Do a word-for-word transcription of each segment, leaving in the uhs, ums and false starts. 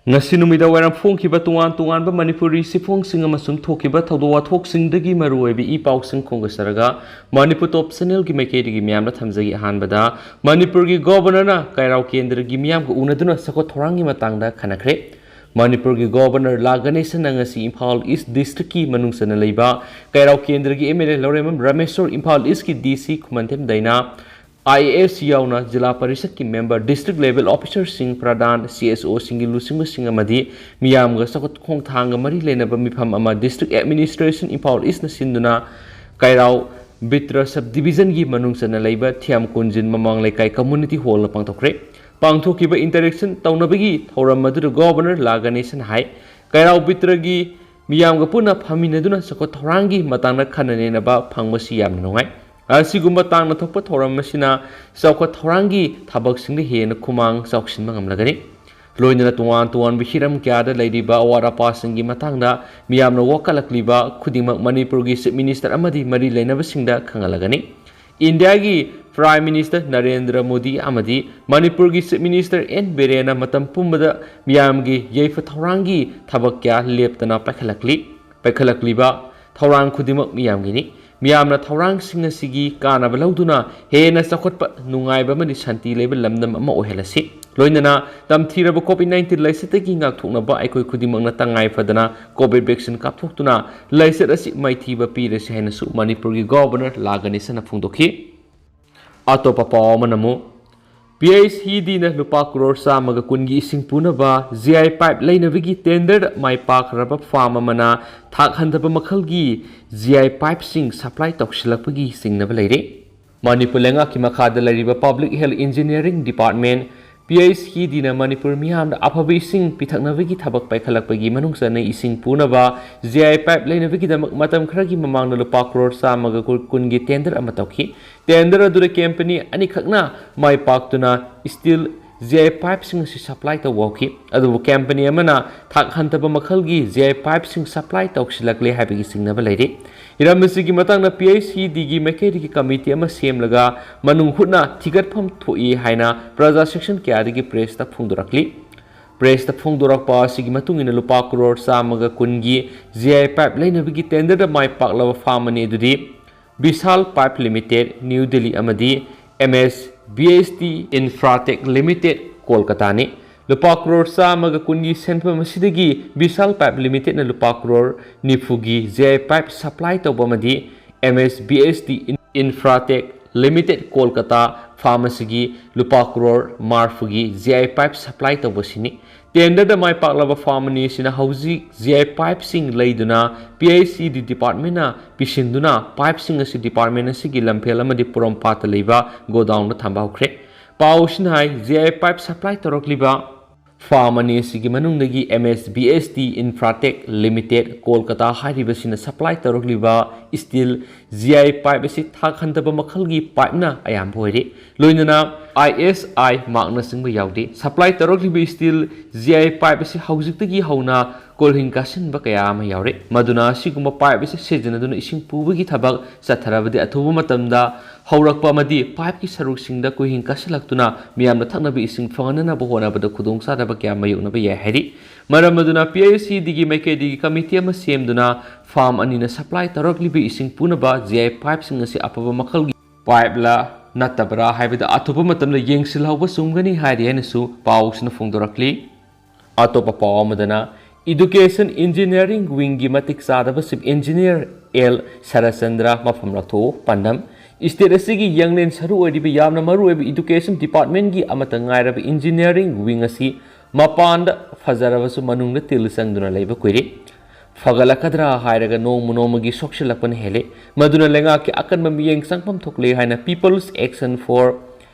ꯉꯁꯤ ꯅꯨꯃꯤꯗꯥꯡ ꯋꯥꯏꯔꯝ ꯐꯣꯡꯈꯤꯕ ꯇꯣꯉꯥꯟ ꯇꯣꯉꯥꯟꯕ ꯃꯅꯤꯄꯨꯔꯤ ꯆꯦꯐꯣꯡꯁꯤꯡ ꯑꯃꯁꯨꯡ ꯊꯣꯛꯈꯤꯕ ꯊꯧꯗꯣꯛ ꯋꯥꯊꯣꯛꯁꯤꯡꯗꯒꯤ ꯃꯔꯨꯑꯣꯏꯕ ꯏ ꯄꯥꯎꯁꯤꯡ ꯈꯣꯝꯒꯠꯆꯔꯒ ꯃꯅꯤꯄꯨꯔ ꯇꯣꯞ ꯆꯦꯅꯦꯜꯒꯤ ꯃꯥꯏꯀꯩꯗꯒꯤ ꯃꯤꯌꯥꯝꯗ ꯊꯝꯖꯒꯦ꯫ ꯑꯍꯥꯟꯕꯗ, ꯃꯅꯤꯄꯨꯔꯒꯤ ꯒꯣꯕꯔꯅꯔꯅ ꯀꯩꯔꯥꯎ ꯀꯦꯟꯗ꯭ꯔꯒꯤ ꯃꯤꯌꯥꯝꯒ ꯎꯅꯗꯨꯅ ꯆꯥꯎꯈꯠ ꯊꯧꯔꯥꯡꯒꯤ ꯃꯇꯥꯡꯗ ꯈꯟꯅꯈ꯭ꯔꯦ꯫ ꯃꯅꯤꯄꯨꯔꯒꯤ ꯒꯣꯕꯔꯅꯔ ꯂꯥ ꯒꯅꯦꯁꯟꯅ ꯉꯁꯤ ꯏꯝꯐꯥꯜ ꯏꯁ ꯗꯤꯁꯇ꯭ꯔꯤꯛꯀꯤ ꯃꯅꯨꯡ ꯆꯟꯅ ꯂꯩꯕ ꯀꯩꯔꯥꯎ ꯀꯦꯟꯗ꯭ꯔꯒꯤ ꯑꯦꯝ ꯑꯦꯜ ꯑꯦ ꯂꯧꯔꯦꯝꯕꯝ ꯔꯥꯃꯦꯁꯣꯔ, ꯏꯝꯐꯥꯜ ꯏꯁꯀꯤ ꯗꯤ ꯁꯤ ꯈꯨꯃꯟꯊꯦꯝ ꯗꯩꯅꯥ, ꯑꯥꯏ ꯑꯦ ꯑꯦꯁ ꯌꯥꯎꯅ ꯖꯤꯂꯥ ꯄꯔꯤꯁꯠꯀꯤ ꯃꯦꯝꯕꯔ, ꯗꯤꯁꯇ꯭ꯔꯤꯛ ꯂꯦꯚꯦꯜ ꯑꯣꯐꯤꯁꯔꯁꯤꯡ, ꯄ꯭ꯔꯙꯥꯟ, ꯁꯤ ꯑꯦꯁ ꯑꯣꯁꯤꯡꯒꯤ ꯂꯨꯆꯤꯡꯕꯁꯤꯡ ꯑꯃꯗꯤ ꯃꯤꯌꯥꯝꯒ ꯆꯥꯎꯈꯠ ꯈꯣꯡꯊꯥꯡꯒ ꯃꯔꯤ ꯂꯩꯅꯕ ꯃꯤꯐꯝ ꯑꯃ ꯗꯤꯁꯇ꯭ꯔꯤꯛ ꯑꯦꯗꯃꯤꯅꯤꯁꯇ꯭ꯔꯦꯁꯟ ꯏꯝꯐꯥꯜ ꯏꯁꯅ ꯁꯤꯟꯗꯨꯅ ꯀꯩꯔꯥꯎ ꯕꯤꯇ꯭ꯔ ꯁꯕ ꯗꯤꯕꯤꯖꯟꯒꯤ ꯃꯅꯨꯡ ꯆꯟꯅ ꯂꯩꯕ ꯊꯤꯌꯥꯝ ꯀꯣꯟꯖꯤꯟ ꯃꯃꯥꯡ ꯂꯩꯀꯥꯏ ꯀꯝꯃꯨꯅꯤꯇꯤ ꯍꯣꯜꯗ ꯄꯥꯡꯊꯣꯛꯈ꯭ꯔꯦ꯫ ꯄꯥꯡꯊꯣꯛꯈꯤꯕ ꯏꯟꯇꯔꯦꯛꯁꯟ ꯇꯧꯅꯕꯒꯤ ꯊꯧꯔꯝ ꯑꯗꯨꯗ ꯒꯣꯕꯔꯅꯔ ꯂꯥ ꯒꯅꯦꯁꯟ ꯍꯥꯏ, ꯀꯩꯔꯥꯎ ꯕꯤꯇ꯭ꯔꯒꯤ ꯃꯤꯌꯥꯝꯒ ꯄꯨꯟꯅ ꯐꯝꯃꯤꯟꯅꯗꯨꯅ ꯆꯥꯎꯈꯠ ꯊꯧꯔꯥꯡꯒꯤ ꯃꯇꯥꯡꯗ ꯈꯟꯅ ꯅꯩꯅꯕ ꯐꯪꯕꯁꯤ ꯌꯥꯝꯅ ꯅꯨꯡꯉꯥꯏ꯫ ꯑꯁꯤꯒꯨꯝꯕ ꯇꯥꯡꯅ ꯊꯣꯛꯄ ꯊꯧꯔꯝ ꯑꯁꯤꯅ ꯆꯥꯎꯈꯠ ꯊꯧꯔꯥꯡꯒꯤ ꯊꯕꯛꯁꯤꯡꯗ ꯍꯦꯟꯅ ꯈꯨꯃꯥꯡ ꯆꯥꯎꯁꯤꯟꯕ ꯉꯝꯂꯒꯅꯤ꯫ ꯂꯣꯏꯅꯅ ꯇꯣꯉꯥꯟ ꯇꯣꯉꯥꯟꯕ ꯍꯤꯔꯝ ꯀꯌꯥꯗ ꯂꯩꯔꯤꯕ ꯑꯋꯥꯠ ꯑꯄꯥꯁꯤꯡꯒꯤ ꯃꯇꯥꯡꯗ ꯃꯤꯌꯥꯝꯅ ꯋꯥꯀꯠꯂꯛꯂꯤꯕ ꯈꯨꯗꯤꯡꯃꯛ ꯃꯅꯤꯄꯨꯔꯒꯤ ꯆꯤꯐ ꯃꯤꯅꯤꯁꯇꯔ ꯑꯃꯗꯤ ꯃꯔꯤ ꯂꯩꯅꯕꯁꯤꯡꯗ ꯈꯪꯍꯜꯂꯒꯅꯤ꯫ ꯏꯟꯗꯤꯌꯥꯒꯤ ꯄ꯭ꯔꯥꯏꯝ ꯃꯤꯅꯤꯁꯇꯔ ꯅꯔꯦꯟꯗ꯭ꯔ ꯃꯣꯗꯤ ꯑꯃꯗꯤ ꯃꯅꯤꯄꯨꯔꯒꯤ ꯆꯤꯐ ꯃꯤꯅꯤꯁꯇꯔ ꯑꯦꯟ ꯕꯤꯔꯦꯟꯅ ꯃꯇꯝ ꯄꯨꯝꯕꯗ ꯃꯤꯌꯥꯝꯒꯤ ꯌꯥꯏꯐ ꯊꯧꯔꯥꯡꯒꯤ ꯊꯕꯛ ꯀꯌꯥ ꯂꯦꯞꯇꯅ ꯄꯥꯏꯈꯠꯂꯛꯂꯤ꯫ ꯄꯥꯏꯈꯠꯂꯛꯂꯤꯕ ꯊꯧꯔꯥꯡ ꯈꯨꯗꯤꯡꯃꯛ ꯃꯤꯌꯥꯝꯒꯤꯅꯤ꯫ ꯃꯤꯌꯥꯝꯅ ꯊꯧꯔꯥꯡꯁꯤꯡ ꯑꯁꯤꯒꯤ ꯀꯥꯟꯅꯕ ꯂꯧꯗꯨꯅ ꯍꯦꯟꯅ ꯆꯥꯎꯈꯠꯄ, ꯅꯨꯡꯉꯥꯏꯕ ꯑꯃꯗꯤ ꯁꯥꯟꯇꯤ ꯂꯩꯕ ꯂꯝꯗꯝ ꯑꯃ ꯑꯣꯏꯍꯜꯂꯁꯤ꯫ ꯂꯣꯏꯅꯅ ꯇꯝꯊꯤꯔꯕ ꯀꯣꯚꯤꯗ ꯅꯥꯏꯟꯇꯤꯟ ꯂꯥꯏꯆꯠꯇꯒꯤ ꯉꯥꯛꯊꯣꯛꯅꯕ ꯑꯩꯈꯣꯏ ꯈꯨꯗꯤꯡꯃꯛꯅ ꯇꯉꯥꯏ ꯐꯗꯅ ꯀꯣꯚꯤꯗ ꯚꯦꯛꯁꯤꯟ ꯀꯥꯞꯊꯣꯛꯇꯨꯅ ꯂꯥꯏꯆꯠ ꯑꯁꯤ ꯃꯥꯏꯊꯤꯕ ꯄꯤꯔꯁꯤ ꯍꯥꯏꯅꯁꯨ ꯃꯅꯤꯄꯨꯔꯒꯤ ꯒꯣꯕꯔꯅꯔ ꯂꯥ ꯒꯅꯦꯁꯟꯅ ꯐꯣꯡꯗꯣꯛꯈꯤ꯫ ꯑꯇꯣꯞꯄ ꯄꯥꯎ ꯑꯃꯅ ꯑꯃꯨꯛ, ꯄꯤ ꯑꯩꯆ ꯏ ꯗꯤꯅ ꯂꯨꯄꯥ ꯀ꯭ꯔꯣꯔ ꯆꯥꯝꯃꯒ ꯀꯨꯟꯒꯤ ꯏꯁꯤꯡ ꯄꯨꯅꯕ ꯖꯤ ꯑꯥꯏ ꯄꯥꯏꯞ ꯂꯩꯅꯕꯒꯤ ꯇꯦꯟꯗꯔꯗ ꯃꯥꯏ ꯄꯥꯛꯈ꯭ꯔꯕ ꯐꯥꯔꯝ ꯑꯃꯅ ꯊꯥꯛ ꯍꯟꯊꯕ ꯃꯈꯜꯒꯤ ꯖꯤ ꯑꯥꯏ ꯄꯥꯏꯞꯁꯤꯡ ꯁꯄ꯭ꯂꯥꯏ ꯇꯧꯁꯤꯜꯂꯛꯄꯒꯤ ꯆꯤꯡꯅꯕ ꯂꯩꯔꯦ꯫ ꯃꯅꯤꯄꯨꯔ ꯂꯩꯉꯥꯛꯀꯤ ꯃꯈꯥꯗ ꯂꯩꯔꯤꯕ public health engineering department, P H E ꯗꯤꯅ ꯃꯅꯤꯄꯨꯔ ꯃꯤꯌꯥꯝꯗ ꯑꯐꯕ ꯏꯁꯤꯡ ꯄꯤꯊꯛꯅꯕꯒꯤ ꯊꯕꯛ ꯄꯥꯏꯈꯠꯂꯛꯄꯒꯤ ꯃꯅꯨꯡ ꯆꯟꯅ ꯏꯁꯤꯡ ꯄꯨꯅꯕ ꯖꯤ ꯑꯥꯏ ꯄꯥꯏꯞ ꯂꯩꯅꯕꯒꯤꯗꯃꯛ ꯃꯇꯝ ꯈꯔꯒꯤ ꯃꯃꯥꯡꯗ ꯂꯨꯄꯥ ꯀ꯭ꯔꯣꯔ ꯆꯥꯝꯃꯒ ꯀꯨꯟꯒꯤ ꯇꯦꯟꯗꯔ ꯑꯃ ꯇꯧꯈꯤ꯫ ꯇꯦꯟꯗꯔ ꯑꯗꯨꯗ ꯀꯝꯄꯅꯤ ꯑꯅꯤꯈꯛꯅ ꯃꯥꯏ ꯄꯥꯛꯇꯨꯅ ꯁ꯭ꯇꯤꯜ ꯖꯤ ꯑꯥꯏ ꯄꯥꯏꯞꯁꯤꯡ ꯑꯁꯤ ꯁꯄ꯭ꯂꯥꯏ ꯇꯧꯕ ꯍꯧꯈꯤ꯫ ꯑꯗꯨꯕꯨ ꯀꯝꯄꯅꯤ ꯑꯃꯅ ꯊꯥꯛ ꯍꯟꯊꯕ ꯃꯈꯜꯒꯤ ꯖꯤ ꯑꯥꯏ ꯄꯥꯏꯞꯁꯤꯡ ꯁꯄ꯭ꯂꯥꯏ ꯇꯧꯁꯤꯜꯂꯛꯂꯦ ꯍꯥꯏꯕꯒꯤ ꯆꯤꯡꯅꯕ ꯂꯩꯔꯤ꯫ ꯍꯤꯔꯝ ꯑꯁꯤꯒꯤ ꯃꯇꯥꯡꯗ ꯄꯤ ꯑꯩꯆ ꯏ ꯗꯤꯒꯤ ꯃꯥꯏꯀꯩꯗꯒꯤ ꯀꯃꯤꯇꯤ ꯑꯃ ꯁꯦꯝꯂꯒ ꯃꯅꯨꯡ ꯍꯨꯠꯅ ꯊꯤꯒꯠꯐꯝ ꯊꯣꯛꯏ ꯍꯥꯏꯅ ꯄ꯭ꯔꯖꯥ ꯁꯦꯛꯁꯟ ꯀꯌꯥꯗꯒꯤ ꯄ꯭ꯔꯦꯁꯇ ꯐꯣꯡꯗꯣꯔꯛꯂꯤ꯫ ꯄ꯭ꯔꯦꯁꯇ ꯐꯣꯡꯗꯣꯔꯛꯄ ꯑꯁꯤꯒꯤ ꯃꯇꯨꯡ ꯏꯟꯅ ꯂꯨꯄꯥ ꯀ꯭ꯔꯣꯔ ꯆꯥꯝꯃꯒ ꯀꯨꯟꯒꯤ ꯖꯤ ꯑꯥꯏ ꯄꯥꯏꯞ ꯂꯩꯅꯕꯒꯤ ꯇꯦꯟꯗꯔꯗ ꯃꯥꯏ ꯄꯥꯛꯂꯕ ꯐꯥꯔꯝ ꯑꯅꯤ ꯑꯗꯨꯗꯤ ꯕꯤꯁꯥꯜ ꯄꯥꯏꯞ ꯂꯤꯃꯤꯇꯦꯗ, ꯅ꯭ꯌꯨ ꯗꯤꯜꯂꯤ, ꯑꯃꯗꯤ ꯑꯦꯝ ꯑꯦꯁ ꯕꯤ ꯑꯦꯁ ꯇꯤ ꯏꯟꯐ꯭ꯔꯥꯇꯦꯛ ꯂꯤꯃꯤꯇꯦꯗ, ꯀꯣꯜꯀꯇꯥꯅꯤ꯫ ꯂꯨꯄꯥ ꯀ꯭ꯔꯣꯔ ꯆꯥꯝꯃꯒ ꯀꯨꯟꯒꯤ ꯁꯦꯟꯐꯝ ꯑꯁꯤꯗꯒꯤ ꯕꯤꯁꯥꯜ ꯄꯥꯏꯞ ꯂꯤꯃꯤꯇꯦꯗꯅ ꯂꯨꯄꯥ ꯀ꯭ꯔꯣꯔ ꯅꯤꯐꯨꯒꯤ ꯖꯤ ꯑꯥꯏ ꯄꯥꯏꯞ ꯁꯄ꯭ꯂꯥꯏ ꯇꯧꯕ ꯑꯃꯗꯤ ꯑꯦꯝ ꯑꯦꯁ ꯕꯤ ꯑꯦꯁ T Infratech limited, Kolkata, farm ꯑꯁꯤꯒꯤ ꯂꯨꯄꯥ ꯀ꯭ꯔꯣꯔ ꯃꯔꯤꯐꯨꯒꯤ ꯖꯤ ꯑꯥꯏ ꯄꯥꯏꯞ ꯁꯄ꯭ꯂꯥꯏ ꯇꯧꯕꯁꯤꯅꯤ꯫ ꯇꯦꯟꯗꯔꯗ ꯃꯥꯏ ꯄꯥꯛꯂꯕ ꯐꯥꯔꯝ ꯑꯅꯤ ꯑꯁꯤꯅ ꯍꯧꯖꯤꯛ ꯖꯤ ꯑꯥꯏ ꯄꯥꯏꯞꯁꯤꯡ ꯂꯩꯗꯨꯅ ꯄꯤ ꯑꯩꯆ ꯏ ꯗꯤ ꯗꯤꯄꯥꯔꯠꯃꯦꯟꯅ ꯄꯤꯁꯤꯟꯗꯨꯅ ꯄꯥꯏꯞꯁꯤꯡ ꯑꯁꯤ ꯗꯤꯄꯥꯔꯠꯃꯦꯟ ꯑꯁꯤꯒꯤ ꯂꯝꯐꯦꯜ ꯑꯃꯗꯤ ꯄꯣꯔꯣꯝꯄꯥꯠꯇ ꯂꯩꯕ ꯒꯣꯗꯥꯎꯟꯗ ꯊꯝꯕ ꯍꯧꯈ꯭ꯔꯦ꯫ ꯄꯥꯎ ꯑꯁꯤꯅ ꯍꯥꯏ, ꯖꯤ ꯑꯥꯏ ꯄꯥꯏꯞ ꯁꯄ꯭ꯂꯥꯏ ꯇꯧꯔꯛꯂꯤꯕ ꯐꯥꯔꯝ ꯑꯅꯤ ꯑꯁꯤꯒꯤ ꯃꯅꯨꯡꯗꯒꯤ ꯑꯦꯝ ꯑꯦꯁ ꯕꯤ ꯑꯦꯁ ꯇꯤ ꯏꯟꯐ꯭ꯔꯥꯇꯦꯛ ꯂꯤꯃꯤꯇꯦꯗ, ꯀꯣꯜꯀꯇꯥ ꯍꯥꯏꯔꯤꯕꯁꯤꯅ ꯁꯄ꯭ꯂꯥꯏ ꯇꯧꯔꯛꯂꯤꯕ ꯁ꯭ꯇꯤꯜ ꯖꯤ ꯑꯥꯏ ꯄꯥꯏꯞ ꯑꯁꯤ ꯊꯥꯛ ꯍꯟꯊꯕ ꯃꯈꯜꯒꯤ ꯄꯥꯏꯞꯅ ꯑꯌꯥꯝꯕ ꯑꯣꯏꯔꯤ꯫ ꯂꯣꯏꯅꯅ ꯑꯥꯏ ꯑꯦꯁ ꯑꯥꯏ ꯃꯥꯔꯛꯅꯆꯤꯡꯕ ꯌꯥꯎꯗꯦ꯫ ꯁꯄ꯭ꯂꯥꯏ ꯇꯧꯔꯛꯂꯤꯕ ꯁ꯭ꯇꯤꯜ ꯖꯤ ꯑꯥꯏ ꯄꯥꯏꯞ ꯑꯁꯤ ꯍꯧꯖꯤꯛꯇꯒꯤ ꯍꯧꯅ ꯀꯣꯜꯍꯤꯡ ꯀꯥꯁꯤꯟꯕ ꯀꯌꯥ ꯑꯃ ꯌꯥꯎꯔꯦ꯫ ꯃꯗꯨꯅ ꯑꯁꯤꯒꯨꯝꯕ ꯄꯥꯏꯞ ꯑꯁꯤ ꯁꯤꯖꯤꯟꯅꯗꯨꯅ ꯏꯁꯤꯡ ꯄꯨꯕꯒꯤ ꯊꯕꯛ ꯆꯠꯊꯔꯕꯗꯤ ꯑꯊꯨꯕ ꯃꯇꯝꯗ ꯍꯧꯔꯛꯄ ꯑꯃꯗꯤ ꯄꯥꯏꯞꯀꯤ ꯁꯔꯨꯛꯁꯤꯡꯗ ꯀꯣꯜꯍꯤꯡ ꯀꯥꯁꯤꯜꯂꯛꯇꯨꯅ ꯃꯤꯌꯥꯝꯅ ꯊꯛꯅꯕ ꯏꯁꯤꯡ ꯐꯪꯍꯟꯅꯅꯕ ꯍꯣꯠꯅꯕꯗ ꯈꯨꯗꯣꯡꯆꯥꯗꯕ ꯀꯌꯥ ꯃꯥꯌꯣꯛꯅꯕ ꯌꯥꯏ ꯍꯥꯏꯔꯤ꯫ ꯃꯔꯝ ꯑꯗꯨꯅ ꯄꯤ ꯑꯩꯆ ꯏ ꯗꯤꯒꯤ ꯃꯥꯏꯀꯩꯗꯒꯤ ꯀꯃꯤꯇꯤ ꯑꯃ ꯁꯦꯝꯗꯨꯅ ꯐꯥꯔꯝ ꯑꯅꯤꯅ ꯁꯄ꯭ꯂꯥꯏ ꯇꯧꯔꯛꯂꯤꯕ ꯏꯁꯤꯡ ꯄꯨꯅꯕ ꯖꯤ ꯑꯥꯏ ꯄꯥꯏꯞꯁꯤꯡ ꯑꯁꯤ ꯑꯐꯕ ꯃꯈꯜꯒꯤ ꯄꯥꯏꯞꯂ ꯅꯠꯇꯕ꯭ꯔꯥ ꯍꯥꯏꯕꯗꯨ ꯑꯊꯨꯕ ꯃꯇꯝꯗ ꯌꯦꯡꯁꯤꯜꯍꯧꯕ ꯆꯨꯝꯒꯅꯤ ꯍꯥꯏꯔꯤ ꯍꯥꯏꯅꯁꯨ ꯄꯥꯎꯁꯤꯅ ꯐꯣꯡꯗꯣꯔꯛꯂꯤ꯫ ꯑꯇꯣꯞꯄ ꯄꯥꯎ ꯑꯃꯗꯅ, ꯏꯗꯨꯀꯦꯁꯟ ꯏꯟꯖꯤꯅꯤꯌꯥꯔꯤꯡ ꯋꯤꯡꯒꯤ ꯃꯇꯤꯛ ꯆꯥꯗꯕ ꯆꯤꯐ ꯏꯟꯖꯤꯅꯤꯌꯥꯔ ꯑꯦꯜ ꯁꯔꯆꯟꯗ꯭ꯔ ꯃꯐꯝ ꯂꯧꯊꯣꯛꯎ ꯄꯥꯟꯗꯝ꯫ ꯁ꯭ꯇꯦꯠ ꯑꯁꯤꯒꯤ ꯌꯥꯡꯂꯦꯟ ꯁꯔꯨ ꯑꯣꯏꯔꯤꯕ ꯌꯥꯝꯅ ꯃꯔꯨꯑꯣꯏꯕ ꯏꯗꯨꯀꯦꯁꯟ ꯗꯤꯄꯥꯔꯠꯃꯦꯟꯒꯤ ꯑꯃꯠꯇ ꯉꯥꯏꯔꯕ ꯏꯟꯖꯤꯅꯤꯌꯥꯔꯤꯡ ꯋꯤꯡ ꯑꯁꯤ ꯃꯄꯥꯟꯗ ꯐꯖꯔꯕꯁꯨ ꯃꯅꯨꯡꯗ ꯇꯤꯜ ꯆꯪꯗꯨꯅ ꯂꯩꯕ ꯀꯨꯏꯔꯦ꯫ ꯐꯒꯠꯂꯛꯀꯗ꯭ꯔꯥ ꯍꯥꯏꯔꯒ ꯅꯣꯡꯃ ꯅꯣꯡꯃꯒꯤ ꯁꯣꯛꯆꯤꯜꯂꯛꯄꯅ ꯍꯦꯜꯂꯦ꯫ ꯃꯗꯨꯅ ꯂꯩꯉꯥꯛꯀꯤ ꯑꯀꯟꯕ ꯃꯤꯠꯌꯦꯡ ꯆꯪꯐꯝ ꯊꯣꯛꯂꯦ ꯍꯥꯏꯅ People's Action for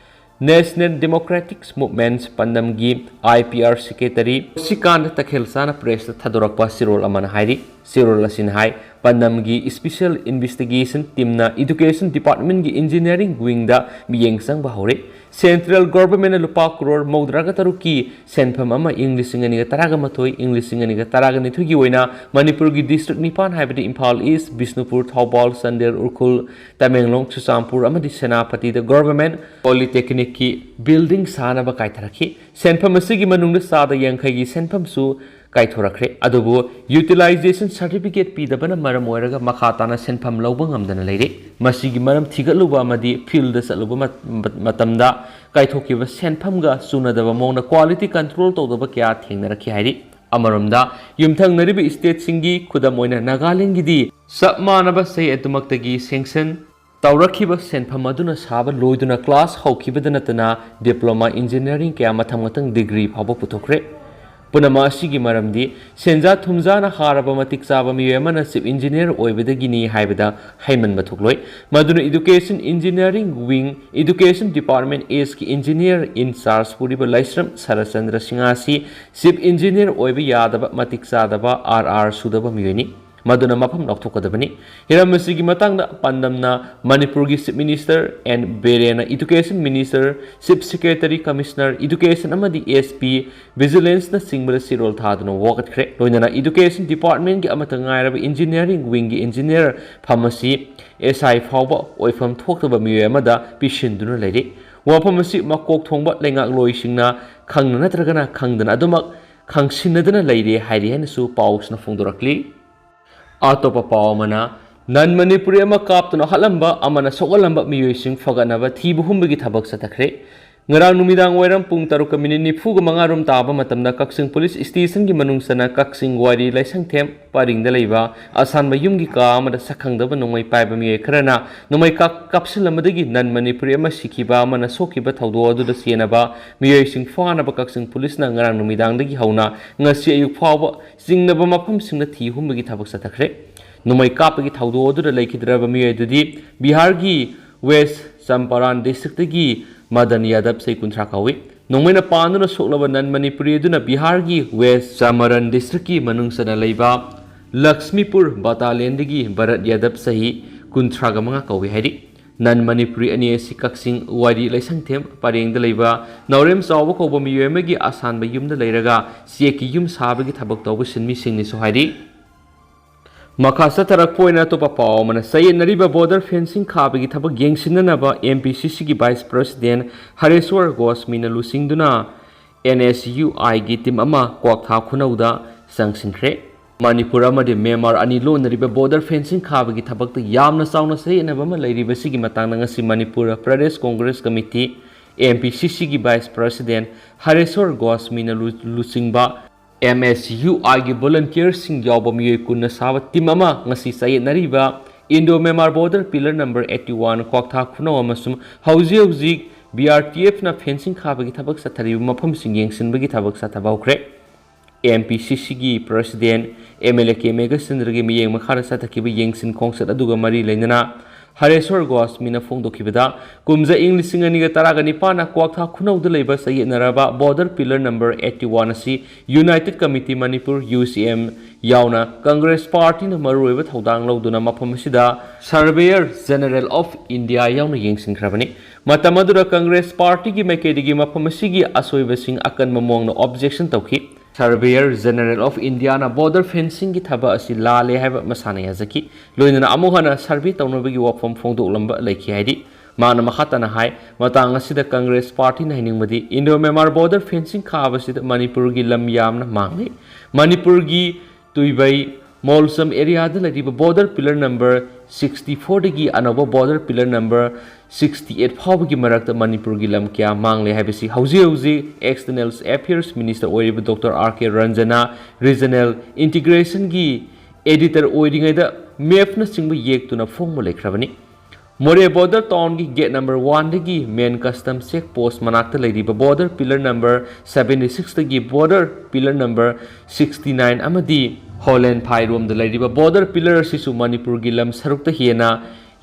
National Democratic Movements ꯄꯥꯟꯗꯝꯒꯤ I P R secretary Sikanta ꯇꯈꯦꯜꯆꯥꯅ ꯄ꯭ꯔꯦꯁꯇ ꯊꯥꯗꯣꯔꯛꯄ ꯆꯦꯔꯣꯜ ꯑꯃꯅ ꯍꯥꯏꯔꯤ꯫ ꯆꯦꯔꯣꯜ ꯑꯁꯤꯅ ꯍꯥꯏ, ꯄꯥꯟꯗꯝꯒꯤ ꯏꯁꯄꯤꯁꯦꯜ ꯏꯟꯚꯦꯁꯇꯤꯒꯦꯁꯟ ꯇꯤꯝꯅ ꯏꯗꯨꯀꯦꯁꯟ ꯗꯤꯄꯥꯔꯠꯃꯦꯟꯒꯤ ꯏꯟꯖꯤꯅꯤꯌꯥꯔꯤꯡ ꯋꯤꯡꯗ ꯃꯤꯠꯌꯦꯡ ꯆꯪꯕ ꯍꯧꯔꯦ꯫ Central Government ꯅ ꯂꯨꯄꯥ ꯀ꯭ꯔꯣꯔ ꯃꯧꯗ꯭ꯔꯥꯒ ꯇꯔꯨꯛꯀꯤ ꯁꯦꯟꯐꯝ ꯑꯃ ꯏꯪ ꯂꯤꯁꯤꯡ ꯑꯅꯤꯒ ꯇꯔꯥꯒ ꯃꯥꯊꯣꯏ, ꯏꯪ ꯂꯤꯁꯤꯡ ꯑꯅꯤꯒ ꯇꯔꯥꯒ ꯅꯤꯊꯣꯏꯒꯤ ꯑꯣꯏꯅ ꯃꯅꯤꯄꯨꯔꯒꯤ district ꯅꯤꯄꯥꯟ, ꯍꯥꯏꯕꯗꯤ ꯏꯝꯐꯥꯜ East, ꯕꯤꯁꯅꯨꯄꯨꯔ, ꯊꯧꯕꯥꯜ, ꯆꯥꯟꯗꯦꯜ, ꯎꯈ꯭ꯔꯨꯜ, ꯇꯃꯦꯡꯂꯣꯡ, ꯆꯨꯔꯆꯥꯟꯄꯨꯔ ꯑꯃꯗꯤ ꯁꯦꯅꯥꯄꯇꯤꯗ Government Polytechnic ꯀꯤ building ꯁꯥꯅꯕ ꯀꯥꯏꯊꯔꯛꯈꯤ꯫ ꯁꯦꯟꯐꯝ ꯑꯁꯤꯒꯤ ꯃꯅꯨꯡꯗ ꯆꯥꯗ ꯌꯥꯡꯈꯩꯒꯤ ꯁꯦꯟꯐꯝꯁꯨ ꯀꯥꯏꯊꯣꯔꯛꯈ꯭ꯔꯦ꯫ ꯑꯗꯨꯕꯨ utilization certificate ꯄꯤꯗꯕꯅ ꯃꯔꯝ ꯑꯣꯏꯔꯒ ꯃꯈꯥ ꯇꯥꯅ ꯁꯦꯟꯐꯝ ꯂꯧꯕ ꯉꯝꯗꯅ ꯂꯩꯔꯦ꯫ ꯃꯁꯤꯒꯤ ꯃꯔꯝ ꯊꯤꯒꯠꯂꯨꯕ ꯑꯃꯗꯤ field ꯆꯠꯂꯨꯕ ꯃ-, ꯃꯇꯝꯗ ꯀꯥꯏꯊꯣꯛꯈꯤꯕ ꯁꯦꯟꯐꯝꯒ ꯆꯨꯅꯗꯕ ꯃꯑꯣꯡꯗ quality control ꯇꯧꯗꯕ ꯀꯌꯥ ꯊꯦꯡꯅꯔꯛꯈꯤ ꯍꯥꯏꯔꯤ꯫ ꯑꯃꯔꯣꯝꯗ, ꯌꯨꯝꯊꯪꯅꯔꯤꯕ stateꯁꯤꯡꯒꯤ, ꯈꯨꯗꯝ ꯑꯣꯏꯅ ꯅꯥꯒꯥꯂꯦꯟꯒꯤꯗꯤ ꯆꯞ ꯃꯥꯟꯅꯕ ꯆꯍꯤ ꯑꯗꯨꯃꯛꯇꯒꯤ sanction ꯇꯧꯔꯛꯈꯤꯕ ꯁꯦꯟꯐꯝ ꯑꯗꯨꯅ ꯁꯥꯕ ꯂꯣꯏꯗꯨꯅ class ꯍꯧꯈꯤꯕꯗ ꯅꯠꯇꯅ diploma engineering ꯀꯌꯥ ꯃꯊꯪ ꯃꯊꯪ degree ꯐꯥꯎꯕ ꯄꯨꯊꯣꯛꯈ꯭ꯔꯦ꯫ ꯄꯨꯝꯅꯃꯛ ꯑꯁꯤꯒꯤ ꯃꯔꯝꯗꯤ ꯁꯦꯟꯖꯥ ꯊꯨꯝꯖꯥꯅ ꯍꯥꯔꯕ ꯃꯇꯤꯛ ꯆꯥꯕ ꯃꯤꯑꯣꯏ ꯑꯃꯅ chief engineer ꯑꯣꯏꯕꯗꯒꯤꯅꯤ ꯍꯥꯏꯕꯗ ꯍꯩꯃꯟꯕ ꯊꯣꯛꯂꯣꯏ꯫ ꯃꯗꯨꯅ Education Engineering Wing, Education Department East ꯀꯤ engineer in charge ꯄꯨꯔꯤꯕ ꯂꯥꯏꯁ꯭ꯔꯝ ꯁꯔꯠꯆꯟꯗ꯭ꯔ ꯁꯤꯡꯍ ꯑꯁꯤ chief engineer ꯑꯣꯏꯕ ꯌꯥꯗꯕ, ꯃꯇꯤꯛ ꯆꯥꯗꯕ, R R ꯁꯨꯗꯕ ꯃꯤꯑꯣꯏꯅꯤ꯫ ꯃꯗꯨꯅ ꯃꯐꯝ ꯂꯥꯎꯊꯣꯛꯀꯗꯕꯅꯤ꯫ ꯍꯤꯔꯝ ꯑꯁꯤꯒꯤ ꯃꯇꯥꯡꯗ ꯄꯥꯟꯗꯝꯅ ꯃꯅꯤꯄꯨꯔꯒꯤ Chief Minister N ꯕꯤꯔꯦꯟꯅ Education Minister, Chief Secretary, Commissioner, Education ꯑꯃꯗꯤ S P, Vigilance ꯅꯆꯤꯡꯕꯗ ꯆꯦꯔꯣꯜ ꯊꯥꯗꯨꯅ ꯋꯥꯀꯠꯈ꯭ꯔꯦ꯫ ꯂꯣꯏꯅꯅ Education Department ꯀꯤ ꯑꯃꯠꯇ ꯉꯥꯏꯔꯕ Engineering Wing ꯒꯤ engineer ꯐꯝ ꯑꯁꯤ S I ꯐꯥꯎꯕ ꯑꯣꯏꯐꯝ ꯊꯣꯛꯇꯕ ꯃꯤꯑꯣꯏ ꯑꯃꯗ ꯄꯤꯁꯤꯟꯗꯨꯅ ꯂꯩꯔꯤ꯫ ꯋꯥꯐꯝ ꯑꯁꯤ ꯃꯀꯣꯛ ꯊꯣꯡꯕ ꯂꯩꯉꯥꯛꯂꯣꯏꯁꯤꯡꯅ ꯈꯪꯅ ꯅꯠꯇ꯭ꯔꯒꯅ ꯈꯪꯗꯅ ꯑꯗꯨꯃꯛ ꯈꯪꯁꯤꯟꯅꯗꯨꯅ ꯂꯩꯔꯦ ꯍꯥꯏꯔꯤ ꯍꯥꯏꯅꯁꯨ ꯄꯥꯎꯁꯤꯅ ꯐꯣꯡꯗꯣꯔꯛꯂꯤ꯫ ꯑꯇꯣꯞꯄ ꯄꯥꯎ ꯑꯃꯅ, ꯅꯟ ꯃꯅꯤꯄꯨꯔꯤ ꯑꯃ ꯀꯥꯞꯇꯨꯅ ꯍꯥꯠꯂꯝꯕ ꯑꯃꯅ ꯁꯣꯛꯍꯜꯂꯝꯕ ꯃꯤꯑꯣꯏꯁꯤꯡ ꯐꯒꯠꯅꯕ ꯊꯤꯕ ꯍꯨꯝꯕꯒꯤ ꯊꯕꯛ ꯆꯠꯊꯈ꯭ꯔꯦ꯫ ꯉꯔꯥꯡ ꯅꯨꯃꯤꯗꯥꯡ ꯋꯥꯏꯔꯝ ꯄꯨꯡ ꯇꯔꯨꯛꯀ ꯃꯤꯅꯤꯠ ꯅꯤꯐꯨꯒ ꯃꯉꯥ ꯔꯣꯝ ꯇꯥꯕ ꯃꯇꯝꯗ ꯀꯛꯆꯤꯡ Police Station ꯒꯤ ꯃꯅꯨꯡ ꯆꯟꯅ ꯀꯛꯆꯤꯡ ꯋꯥꯏꯔꯤ ꯂꯥꯏꯁꯪꯊꯦꯝ ꯄꯔꯤꯡꯗ ꯂꯩꯕ ꯑꯁꯥꯟꯕ ꯌꯨꯝꯒꯤ ꯀꯥ ꯑꯃꯗ ꯁꯛꯈꯪꯗꯕ ꯅꯣꯡꯃꯩ ꯄꯥꯏꯕ ꯃꯤꯑꯣꯏ ꯈꯔꯅ ꯅꯣꯡꯃꯩ ꯀꯥꯞ-, ꯀꯥꯞꯁꯤꯜꯂꯝꯕꯗꯒꯤ ꯅꯟ ꯃꯅꯤꯄꯨꯔꯤ ꯑꯃ ꯁꯤꯈꯤꯕ ꯑꯃꯅ ꯁꯣꯛꯈꯤꯕ ꯊꯧꯗꯣꯛ ꯑꯗꯨꯗ ꯆꯦꯟꯅꯕ ꯃꯤꯑꯣꯏꯁꯤꯡ ꯐꯥꯅꯕ ꯀꯛꯆꯤꯡ Police ꯅ ꯉꯔꯥꯡ ꯅꯨꯃꯤꯗꯥꯡꯗꯒꯤ ꯍꯧꯅ ꯉꯁꯤ ꯑꯌꯨꯛ ꯐꯥꯎꯕ ꯆꯤꯡꯅꯕ ꯃꯐꯝꯁꯤꯡꯗ ꯊꯤ ꯍꯨꯝꯕꯒꯤ ꯊꯕꯛ ꯆꯠꯊꯈ꯭ꯔꯦ꯫ ꯅꯣꯡꯃꯩ ꯀꯥꯞꯄꯒꯤ ꯊꯧꯗꯣꯛ ꯑꯗꯨꯗ ꯂꯩꯈꯤꯗ꯭ꯔꯕ ꯃꯤꯑꯣꯏ ꯑꯗꯨꯗꯤ ꯕꯤꯍꯥꯔꯒꯤ West Champaran District ꯇꯒꯤ ꯃꯗꯟ ꯌꯥꯗꯕ, ꯆꯍꯤ ꯀꯨꯟꯊ꯭ꯔꯥ ꯀꯧꯏ꯫ ꯅꯣꯡꯃꯩꯅ ꯄꯥꯟꯗꯨꯅ ꯁꯣꯛꯂꯕ ꯅꯟ ꯃꯅꯤꯄꯨꯔꯤ ꯑꯗꯨꯅ ꯕꯤꯍꯥꯔꯒꯤ West Champaran District ꯀꯤ ꯃꯅꯨꯡ ꯆꯟꯅ ꯂꯩꯕ ꯂꯛꯁꯃꯤꯄꯨꯔ Battalion ꯗꯒꯤ ꯚꯔꯠ ꯌꯥꯗꯕ, ꯆꯍꯤ ꯀꯨꯟꯊ꯭ꯔꯥꯒ ꯃꯉꯥ ꯀꯧꯏ ꯍꯥꯏꯔꯤ꯫ ꯅꯟ ꯃꯅꯤꯄꯨꯔꯤ ꯑꯅꯤ ꯑꯁꯤ ꯀꯛꯆꯤꯡ ꯋꯥꯏꯔꯤ ꯂꯩꯁꯪꯊꯦꯝ ꯄꯔꯦꯡꯗ ꯂꯩꯕ ꯅꯥꯎꯔꯦꯝ ꯆꯥꯎꯕ ꯀꯧꯕ ꯃꯤꯑꯣꯏ ꯑꯃꯒꯤ ꯑꯁꯥꯟꯕ ꯌꯨꯝꯗ ꯂꯩꯔꯒ ꯆꯦꯛꯀꯤ ꯌꯨꯝ ꯁꯥꯕꯒꯤ ꯊꯕꯛ ꯇꯧꯕ ꯁꯤꯟꯃꯤꯁꯤꯡꯅꯤꯁꯨ ꯍꯥꯏꯔꯤ꯫ ꯃꯈꯥ ꯆꯠꯊꯔꯛꯄ ꯑꯣꯏꯅ ꯑꯇꯣꯞꯄ ꯄꯥꯎ ꯑꯃꯅ, ꯆꯌꯦꯠꯅꯔꯤꯕ ꯕꯣꯔꯗꯔ ꯐꯦꯟꯁꯤꯡ ꯈꯥꯕꯒꯤ ꯊꯕꯛ ꯌꯦꯡꯁꯤꯟꯅꯅꯕ ꯑꯦꯝ ꯄꯤ ꯁꯤ ꯁꯤꯒꯤ ꯚꯥꯏꯁ ꯄ꯭ꯔꯁꯤꯗꯦꯟ ꯍꯔꯦꯁ꯭ꯋꯔ ꯒꯣꯁꯃꯤꯅ ꯂꯨꯆꯤꯡꯗꯨꯅ ꯑꯦꯟ ꯑꯦꯁ ꯌꯨ ꯑꯥꯏꯒꯤ ꯇꯤꯝ ꯑꯃ ꯀ꯭ꯋꯥꯛꯊꯥ ꯈꯨꯅꯧꯗ ꯆꯪꯁꯤꯟꯈ꯭ꯔꯦ꯫ ꯃꯅꯤꯄꯨꯔ ꯑꯃꯗꯤ ꯃ꯭ꯌꯥꯟꯃꯥꯔ ꯑꯅꯤ ꯂꯣꯟꯅꯔꯤꯕ ꯕꯣꯔꯗꯔ ꯐꯦꯟꯁꯤꯡ ꯈꯥꯕꯒꯤ ꯊꯕꯛꯇ ꯌꯥꯝꯅ ꯆꯥꯎꯅ ꯆꯌꯦꯠꯅꯕ ꯑꯃ ꯂꯩꯔꯤꯕꯁꯤꯒꯤ ꯃꯇꯥꯡꯗ ꯉꯁꯤ Manipur Pradesh Congress committee, M P C ꯁꯤꯒꯤ ꯚꯥꯏꯁ ꯄ꯭ꯔꯁꯤꯗꯦꯟ ꯍꯔꯦꯁ꯭ꯋꯔ ꯒꯣꯁꯃꯤꯅ ꯂꯨ-, ꯂꯨꯆꯤꯡꯕ ꯑꯦꯝ ꯑꯦꯁ ꯌꯨ ꯑꯥꯏꯒꯤ ꯚꯣꯂꯨꯟꯇꯤꯌꯔꯁꯤꯡ ꯌꯥꯎꯕ ꯃꯤꯑꯣꯏ ꯀꯨꯟꯅ ꯁꯥꯕ ꯇꯤꯝ ꯑꯃ ꯉꯁꯤ ꯆꯌꯦꯠꯅꯔꯤꯕ Indo Myanmar border pillar number eighty one Kwatha ꯈꯨꯅꯧ ꯑꯃꯁꯨꯡ ꯍꯧꯖꯤꯛ ꯍꯧꯖꯤꯛ ꯕꯤ ꯑꯥꯔ ꯇꯤ ꯑꯦꯐꯅ ꯐꯦꯟꯁꯤꯡ ꯈꯥꯕꯒꯤ ꯊꯕꯛ ꯆꯠꯊꯔꯤꯕ ꯃꯐꯝꯁꯤꯡ ꯌꯦꯡꯁꯤꯟꯕꯒꯤ ꯊꯕꯛ ꯆꯠꯊꯕ ꯍꯧꯈ꯭ꯔꯦ꯫ ꯑꯦꯝ ꯄꯤ ꯁꯤ ꯁꯤꯒꯤ president M L A K ꯃꯦꯘꯆꯟꯗ꯭ꯔꯒꯤ ꯃꯤꯠꯌꯦꯡ ꯃꯈꯥꯗ ꯆꯠꯊꯈꯤꯕ ꯌꯦꯡꯁꯤꯟ ꯈꯣꯡꯆꯠ ꯑꯗꯨꯒ ꯃꯔꯤ ꯂꯩꯅꯅ ꯍꯔꯦꯁ꯭ꯋꯔ ꯒꯣꯁꯃꯤꯅ ꯐꯣꯡꯗꯣꯛꯈꯤꯕꯗ, ꯀꯨꯝꯖꯥ ꯏꯪ ꯂꯤꯁꯤꯡ ꯑꯅꯤꯒ ꯇꯔꯥꯒ ꯅꯤꯄꯥꯟꯅ ꯀ꯭ꯋꯥꯛꯊꯥ ꯈꯨꯅꯧꯗ ꯂꯩꯕ ꯆꯌꯦꯠꯅꯔꯕ border pillar number eighty one ꯑꯁꯤ united committee Manipur, U C M, ꯌꯥꯎꯅ ꯀꯪꯒ꯭ꯔꯦꯁ ꯄꯥꯔꯇꯤꯅ ꯃꯔꯨꯑꯣꯏꯕ ꯊꯧꯗꯥꯡ ꯂꯧꯗꯨꯅ ꯃꯐꯝ ꯑꯁꯤꯗ ꯁꯔꯚꯦꯌꯔ ꯖꯦꯅꯔꯦꯜ ꯑꯣꯐ ꯏꯟꯗꯤꯌꯥ ꯌꯥꯎꯅ ꯌꯦꯡꯁꯤꯟꯈ꯭ꯔꯕꯅꯤ꯫ ꯃꯇꯝ ꯑꯗꯨꯗ ꯀꯪꯒ꯭ꯔꯦꯁ ꯄꯥꯔꯇꯤꯒꯤ ꯃꯥꯏꯀꯩꯗꯒꯤ ꯃꯐꯝ ꯑꯁꯤꯒꯤ ꯑꯁꯣꯏꯕꯁꯤꯡ ꯑꯀꯟꯕ ꯃꯑꯣꯡꯗ ꯑꯣꯕꯖꯦꯛꯁꯟ ꯇꯧꯈꯤ꯫ ꯁꯔꯚꯦꯌꯔ ꯖꯦꯅꯔꯦꯜ ꯑꯣꯐ ꯏꯟꯗꯤꯌꯥꯅ ꯕꯣꯔꯗꯔ ꯐꯦꯟꯁꯤꯡꯒꯤ ꯊꯕꯛ ꯑꯁꯤ ꯂꯥꯜꯂꯦ ꯍꯥꯏꯕ ꯃꯁꯥꯅ ꯌꯥꯖꯈꯤ꯫ ꯂꯣꯏꯅꯅ ꯑꯃꯨꯛ ꯍꯟꯅ ꯁꯔꯚꯦ ꯇꯧꯅꯕꯒꯤ ꯋꯥꯐꯝ ꯐꯣꯡꯗꯣꯛꯂꯝꯕ ꯂꯩꯈꯤ ꯍꯥꯏꯔꯤ꯫ ꯃꯥꯅ ꯃꯈꯥ ꯇꯥꯅ ꯍꯥꯏ, ꯃꯇꯥꯡ ꯑꯁꯤꯗ ꯀꯪꯒ꯭ꯔꯦꯁ ꯄꯥꯔꯇꯤꯅ ꯍꯥꯏꯅꯤꯡꯕꯗꯤ ꯏꯟꯗꯣ ꯃ꯭ꯌꯥꯟꯃꯥꯔ ꯕꯣꯔꯗꯔ ꯐꯦꯟꯁꯤꯡ ꯈꯥꯕꯁꯤꯗ ꯃꯅꯤꯄꯨꯔꯒꯤ ꯂꯝ ꯌꯥꯝꯅ ꯃꯥꯡꯂꯦ꯫ ꯃꯅꯤꯄꯨꯔꯒꯤ ꯇꯨꯏꯕꯩ ꯃꯣꯜꯁꯝ ꯑꯦꯔꯤꯌꯥꯗ ꯂꯩꯔꯤꯕ ꯕꯣꯔꯗꯔ ꯄꯤꯂꯔ ꯅꯝꯕꯔ ꯁꯤꯛꯁꯇꯤ ꯐꯣꯔꯗꯒꯤ ꯑꯅꯧꯕ border pillar number sixty eight ꯐꯥꯎꯕꯒꯤ ꯃꯔꯛꯇ ꯃꯅꯤꯄꯨꯔꯒꯤ ꯂꯝ ꯀꯌꯥ ꯃꯥꯡꯂꯦ ꯍꯥꯏꯕꯁꯤ ꯍꯧꯖꯤꯛ ꯍꯧꯖꯤꯛ ꯑꯦꯛꯁꯇꯔꯅꯦꯜ ꯑꯦꯐꯤꯌꯔꯁ ꯃꯤꯅꯤꯁꯇꯔ ꯑꯣꯏꯔꯤꯕ ꯗꯣꯛꯇꯔ ꯑꯥꯔ ꯀꯦ ꯔꯟꯖꯅꯥ ꯔꯤꯖꯅꯦꯜ ꯏꯟꯇꯤꯒ꯭ꯔꯦꯁꯟꯒꯤ ꯑꯦꯗꯤꯇꯔ ꯑꯣꯏꯔꯤꯉꯩꯗ ꯃꯦꯞꯅꯆꯤꯡꯕ ꯌꯦꯛꯇꯨꯅ ꯐꯣꯡꯕ ꯂꯩꯈ꯭ꯔꯕꯅꯤ꯫ ꯃꯣꯔꯦ ꯕꯣꯔꯗꯔ ꯇꯥꯎꯟꯒꯤ ꯒꯦꯠ ꯅꯝꯕꯔ ꯋꯥꯟꯗꯒꯤ ꯃꯦꯟ ꯀꯁꯇꯝ ꯆꯦꯛ ꯄꯣꯁ ꯃꯅꯥꯛꯇ ꯂꯩꯔꯤꯕ border pillar number seventy ꯁꯤꯛꯁꯇꯒꯤ border pillar number sixty nine ꯑꯃꯗꯤ ꯍꯣꯂꯦꯟ ꯐꯥꯏꯔꯣꯝꯗ ꯂꯩꯔꯤꯕ ꯕꯣꯔꯗꯔ ꯄꯤꯂꯔ ꯑꯁꯤꯁꯨ ꯃꯅꯤꯄꯨꯔꯒꯤ ꯂꯝ ꯁꯔꯨꯛꯇ ꯍꯦꯟꯅ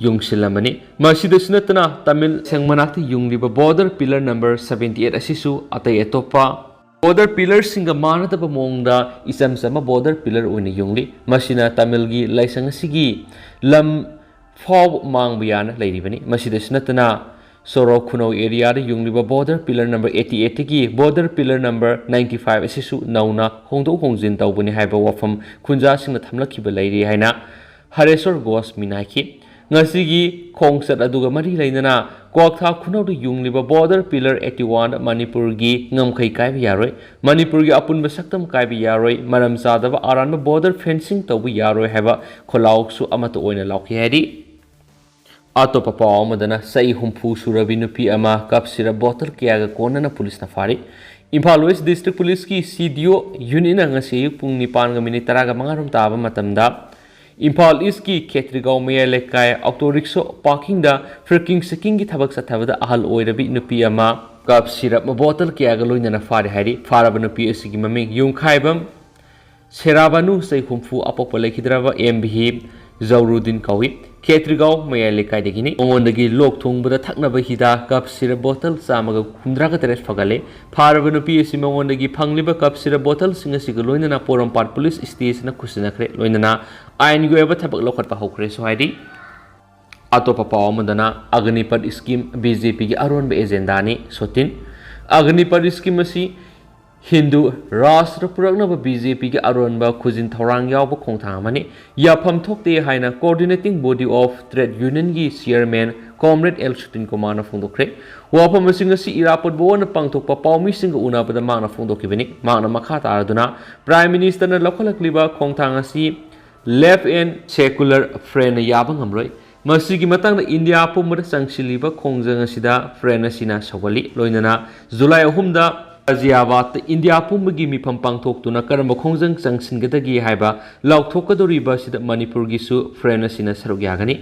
ꯌꯨꯡꯁꯤꯜꯂꯝꯕꯅꯤ꯫ ꯃꯁꯤꯗꯁꯨ ꯅꯠꯇꯅ ꯇꯥꯃꯤꯜ ꯁꯦꯡ ꯃꯅꯥꯛꯇ ꯌꯨꯡꯂꯤꯕ border pillar number seventy eight ꯑꯁꯤꯁꯨ ꯑꯇꯩ ꯑꯇꯣꯞꯄ ꯕꯣꯔꯗꯔ ꯄꯤꯂꯔꯁꯤꯡꯒ ꯃꯥꯟꯅꯗꯕ ꯃꯑꯣꯡꯗ ꯏꯆꯝ ꯆꯝꯕ ꯕꯣꯔꯗꯔ ꯄꯤꯂꯔ ꯑꯣꯏꯅ ꯌꯨꯡꯂꯤ꯫ ꯃꯁꯤꯅ ꯇꯥꯃꯤꯜꯒꯤ ꯂꯥꯏꯁꯪ ꯑꯁꯤꯒꯤ ꯂꯝ ꯐꯥꯎꯕ ꯃꯥꯡꯕ ꯌꯥꯅ ꯂꯩꯔꯤꯕꯅꯤ꯫ ꯃꯁꯤꯗꯁꯨ ꯅꯠꯇꯅ ꯁꯣꯔꯣꯛ ꯈꯨꯅꯧ ꯑꯦꯔꯤꯌꯥꯗ ꯌꯨꯡꯂꯤꯕ ꯕꯣꯔꯗꯔ ꯄꯤꯂꯔ ꯅꯝꯕꯔ ꯑꯩꯠꯇꯤ ꯑꯩꯠꯇꯒꯤ border pillar number ninety five ꯑꯁꯤꯁꯨ ꯅꯧꯅ ꯍꯣꯡꯗꯣꯛ ꯍꯣꯡꯖꯤꯟ ꯇꯧꯕꯅꯤ ꯍꯥꯏꯕ ꯋꯥꯐꯝ ꯈꯨꯟꯖꯥꯁꯤꯡꯅ ꯊꯝꯂꯛꯈꯤꯕ ꯂꯩꯔꯤ ꯍꯥꯏꯅ ꯍꯔꯦꯁꯣꯔ ꯒꯣꯁꯃꯤꯅ ꯍꯥꯏꯈꯤ꯫ ꯉꯁꯤꯒꯤ ꯈꯣꯡꯆꯠ ꯑꯗꯨꯒ ꯃꯔꯤ ꯂꯩꯅꯅ ꯀ꯭ꯋꯥꯛꯊꯥ ꯈꯨꯅꯧꯗ ꯌꯨꯡꯂꯤꯕ ꯕꯣꯔꯗꯔ ꯄꯤꯂꯔ ꯑꯩꯠꯇꯤ ꯋꯥꯟꯗ ꯃꯅꯤꯄꯨꯔꯒꯤ ꯉꯝꯈꯩ ꯀꯥꯏꯕ ꯌꯥꯔꯣꯏ, ꯃꯅꯤꯄꯨꯔꯒꯤ ꯑꯄꯨꯟꯕ ꯁꯛꯇꯝ ꯀꯥꯏꯕ ꯌꯥꯔꯣꯏ, ꯃꯔꯝ ꯆꯥꯗꯕ ꯑꯔꯥꯟꯕ ꯕꯣꯔꯗꯔ ꯐꯦꯟꯁꯤꯡ ꯇꯧꯕ ꯌꯥꯔꯣꯏ ꯍꯥꯏꯕ ꯈꯣꯜꯂꯥꯎꯁꯨ ꯑꯃꯠꯇ ꯑꯣꯏꯅ ꯂꯥꯎꯈꯤ ꯍꯥꯏꯔꯤ꯫ ꯑꯇꯣꯞꯄ ꯄꯥꯎ ꯑꯃꯗꯅ ꯆꯍꯤ ꯍꯨꯝꯐꯨ ꯁꯨꯔꯕꯤ ꯅꯨꯄꯤ ꯑꯃ ꯀꯞ ꯁꯤꯔꯞ ꯕꯣꯇꯜ ꯀꯌꯥꯒ ꯀꯣꯟꯅꯅ ꯄꯨꯂꯤꯁꯅ ꯐꯥꯔꯤ꯫ ꯏꯝꯐꯥꯜ ꯋꯦꯁ ꯗꯤꯁꯇ꯭ꯔꯤꯛ ꯄꯨꯂꯤꯁꯀꯤ ꯁꯤ ꯗꯤ ꯑꯣ ꯌꯨꯅꯤꯠꯅ ꯉꯁꯤ ꯑꯌꯨꯛ ꯄꯨꯡ ꯅꯤꯄꯥꯟꯒ ꯃꯤꯅꯤꯠ ꯇꯔꯥꯒ ꯃꯉꯥꯔꯣꯝ ꯇꯥꯕ ꯃꯇꯝꯗ ꯏꯝꯐꯥꯜ ꯏꯁꯀꯤ ꯈꯦꯇ꯭ꯔꯤꯒꯥꯎ ꯃꯌꯥꯏ ꯂꯩꯀꯥꯏ ꯑꯣꯇꯣ ꯔꯤꯛꯁꯣ ꯄꯥꯔꯀꯤꯡꯗ ꯐ꯭ꯔꯤꯀꯤꯡ ꯁꯤꯀꯤꯡꯒꯤ ꯊꯕꯛ ꯆꯠꯊꯕꯗ ꯑꯍꯜ ꯑꯣꯏꯔꯕꯤ ꯅꯨꯄꯤ ꯑꯃ ꯀꯞ ꯁꯤꯔꯞ ꯕꯣꯇꯜ ꯀꯌꯥꯒ ꯂꯣꯏꯅꯅ ꯐꯥꯔꯦ ꯍꯥꯏꯔꯤ꯫ ꯐꯥꯔꯕ ꯅꯨꯄꯤ ꯑꯁꯤꯒꯤ ꯃꯃꯤꯡ ꯌꯨꯝꯈꯥꯏꯕꯝ ꯁꯦꯔꯥꯕꯥꯅꯨ ꯆꯍꯤ ꯍꯨꯝꯐꯨ, ꯑꯄꯣꯛꯄ ꯂꯩꯈꯤꯗ꯭ꯔꯕ ꯑꯦꯝ ꯚꯤ ꯖꯧꯔꯨꯗꯤꯟ ꯀꯧꯏ꯫ ꯈꯦꯇ꯭ꯔꯤꯒꯥꯎ ꯃꯌꯥꯏ ꯂꯩꯀꯥꯏꯗꯒꯤꯅꯤ꯫ ꯃꯉꯣꯟꯗꯒꯤ ꯂꯣꯛ ꯊꯨꯡꯕꯗ ꯊꯛꯅꯕ ꯍꯤꯗꯥꯛ ꯀꯞ ꯁꯤꯔꯞ ꯕꯣꯇꯜ ꯆꯥꯝꯃꯒ ꯍꯨꯝꯗ꯭ꯔꯥꯒ ꯇꯔꯦꯠ ꯐꯒꯠꯂꯦ꯫ ꯐꯥꯔꯕ ꯅꯨꯄꯤ ꯑꯁꯤ ꯃꯉꯣꯟꯗꯒꯤ ꯐꯪꯂꯤꯕ ꯀꯞ ꯁꯤꯔꯞ ꯕꯣꯇꯜꯁꯤꯡ ꯑꯁꯤꯒ ꯂꯣꯏꯅꯅ ꯄꯣꯔꯣꯝꯄꯥꯠ ꯄꯨꯂꯤꯁ ꯁ꯭ꯇꯦꯁꯟꯗ ꯈꯨꯠꯁꯤꯟꯅꯈ꯭ꯔꯦ, ꯂꯣꯏꯅꯅ ꯑꯥꯏꯟꯒꯤ ꯑꯣꯏꯕ ꯊꯕꯛ ꯂꯧꯈꯠꯄ ꯍꯧꯈ꯭ꯔꯦꯁꯨ ꯍꯥꯏꯔꯤ꯫ ꯑꯇꯣꯞꯄ ꯄꯥꯎ ꯑꯃꯗꯅ ꯑꯒꯅꯤꯄꯠ ꯁ꯭ꯀꯤꯝ ꯕꯤ ꯖꯦ ꯄꯤꯒꯤ ꯑꯔꯣꯟꯕ ꯑꯦꯖꯦꯟꯗꯥꯅꯤ꯫ ꯁꯣꯇꯤꯟ꯫ ꯑꯒꯅꯤꯄꯠ ꯁ꯭ꯀꯤꯝ ꯑꯁꯤ ꯍꯤꯟꯗꯨ ꯔꯥꯁꯇ꯭ꯔ ꯄꯨꯔꯛꯅꯕ ꯕꯤ ꯖꯦ ꯄꯤꯒꯤ ꯑꯔꯣꯟꯕ ꯈꯨꯖꯤꯟ ꯊꯧꯔꯥꯡ ꯌꯥꯎꯕ ꯈꯣꯡꯊꯥꯡ ꯑꯃꯅꯤ꯫ ꯌꯥꯐꯝ ꯊꯣꯛꯇꯦ ꯍꯥꯏꯅ Coordinating Body of Trade Unionꯒꯤ ꯆꯤꯌꯔꯃꯦꯟ ꯀꯣꯝꯔꯦꯗ ꯑꯦꯜ ꯁꯨꯇꯤꯟ ꯀꯨꯃꯥꯔꯅ ꯐꯣꯡꯗꯣꯛꯈ꯭ꯔꯦ꯫ ꯋꯥꯐꯝ ꯑꯁꯤ ꯉꯁꯤ ꯏꯔꯥꯕꯣꯠ ꯚꯋꯟꯗ ꯄꯥꯡꯊꯣꯛꯄ ꯄꯥꯎꯃꯤꯁꯤꯡꯒ ꯎꯅꯕꯗ ꯃꯍꯥꯛꯅ ꯐꯣꯡꯗꯣꯛꯈꯤꯕꯅꯤ꯫ ꯃꯍꯥꯛꯅ ꯃꯈꯥ ꯇꯥꯔꯗꯨꯅ ꯄ꯭ꯔꯥꯏꯝ ꯃꯤꯅꯤꯁꯇꯔꯅ ꯂꯧꯈꯠꯂꯛꯂꯤꯕ ꯈꯣꯡꯊꯥꯡ ꯑꯁꯤ left and secular foreignꯅ ꯌꯥꯕ ꯉꯝꯂꯣꯏ꯫ ꯃꯁꯤꯒꯤ ꯃꯇꯥꯡꯗ ꯏꯟꯗꯤꯌꯥ ꯄꯨꯝꯕꯗ ꯆꯪꯁꯤꯜꯂꯤꯕ ꯈꯣꯡꯖꯪ ꯑꯁꯤꯗ foreign ꯑꯁꯤꯅ ꯁꯧꯒꯠꯂꯤ꯫ ꯂꯣꯏꯅꯅ ꯖꯨꯂꯥꯏ ꯑꯍꯨꯝꯗ ꯒꯥꯖꯤꯌꯥꯕꯥꯗꯇ ꯏꯟꯗꯤꯌꯥ ꯄꯨꯝꯕꯒꯤ ꯃꯤꯐꯝ ꯄꯥꯡꯊꯣꯛꯇꯨꯅ ꯀꯔꯝꯕ ꯈꯣꯡꯖꯪ ꯆꯪꯁꯤꯟꯒꯗꯒꯦ ꯍꯥꯏꯕ ꯂꯥꯎꯊꯣꯛꯀꯗꯧꯔꯤꯕ ꯑꯁꯤꯗ ꯃꯅꯤꯄꯨꯔꯒꯤꯁꯨ foreign ꯑꯁꯤꯅ ꯁꯔꯨꯛ ꯌꯥꯒꯅꯤ꯫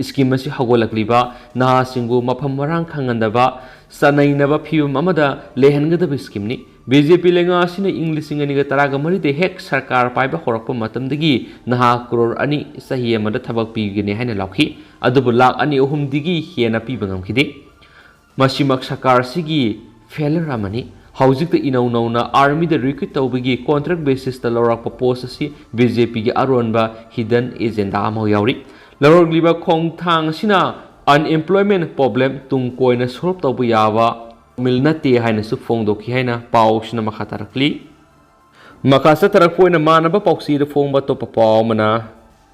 ꯁ꯭ꯀꯤꯝ ꯑꯁꯤ ꯍꯧꯒꯠꯂꯛꯂꯤꯕ ꯅꯍꯥꯁꯤꯡꯕꯨ ꯃꯐꯝ ꯃꯔꯥꯡ ꯈꯪꯍꯟꯗꯕ, ꯆꯅꯩꯅꯕ ꯐꯤꯕꯝ ꯑꯃꯗ ꯂꯩꯍꯟꯒꯗꯕ ꯁ꯭ꯀꯤꯝꯅꯤ꯫ ꯕꯤ ꯖꯦ ꯄꯤ ꯂꯩꯉꯥꯛ ꯑꯁꯤꯅ ꯏꯪ ꯂꯤꯁꯤꯡ ꯑꯅꯤꯒ ꯇꯔꯥꯒ ꯃꯔꯤꯗ ꯍꯦꯛ ꯁꯔꯀꯥꯔ ꯄꯥꯏꯕ ꯍꯧꯔꯛꯄ ꯃꯇꯝꯗꯒꯤ ꯅꯍꯥ ꯀ꯭ꯔꯣꯔ ꯑꯅꯤ ꯆꯍꯤ ꯑꯃꯗ ꯊꯕꯛ ꯄꯤꯒꯅꯤ ꯍꯥꯏꯅ ꯂꯥꯎꯈꯤ꯫ ꯑꯗꯨꯕꯨ ꯂꯥꯈ ꯑꯅꯤ ꯑꯍꯨꯝꯗꯒꯤ ꯍꯦꯟꯅ ꯄꯤꯕ ꯉꯝꯈꯤꯗꯦ꯫ ꯃꯁꯤꯃꯛ ꯁꯔꯀꯥꯔ ꯑꯁꯤꯒꯤ failure ꯑꯃꯅꯤ꯫ ꯍꯧꯖꯤꯛꯇ ꯏꯅꯧ ꯅꯧꯅ ꯑꯥꯔꯃꯤꯗ recruit ꯇꯧꯕꯒꯤ contract basisꯇ ꯂꯧꯔꯛꯄ post ꯑꯁꯤ ꯕꯤ ꯖꯦ ꯄꯤꯒꯤ ꯑꯔꯣꯟꯕ hidden agenda ꯑꯃ ꯌꯥꯎꯔꯤ꯫ ꯂꯧꯔꯛꯂꯤꯕ ꯈꯣꯡꯊꯥꯡ ꯑꯁꯤꯅ unemployment problem ꯇꯨꯡ ꯀꯣꯏꯅ solve ꯇꯧꯕ ꯌꯥꯕ ꯃꯤꯜ ꯅꯠꯇꯦ ꯍꯥꯏꯅꯁꯨ ꯐꯣꯡꯗꯣꯛꯈꯤ ꯍꯥꯏꯅ ꯄꯥꯎꯁꯤꯅ ꯃꯈꯥ ꯇꯥꯔꯛꯂꯤ꯫ ꯃꯈꯥ ꯆꯠꯊꯔꯛꯄ ꯑꯣꯏꯅ ꯃꯥꯟꯅꯕ ꯄꯥꯎꯆꯦꯗ ꯐꯣꯡꯕ ꯑꯇꯣꯞꯄ ꯄꯥꯎ ꯑꯃꯅ,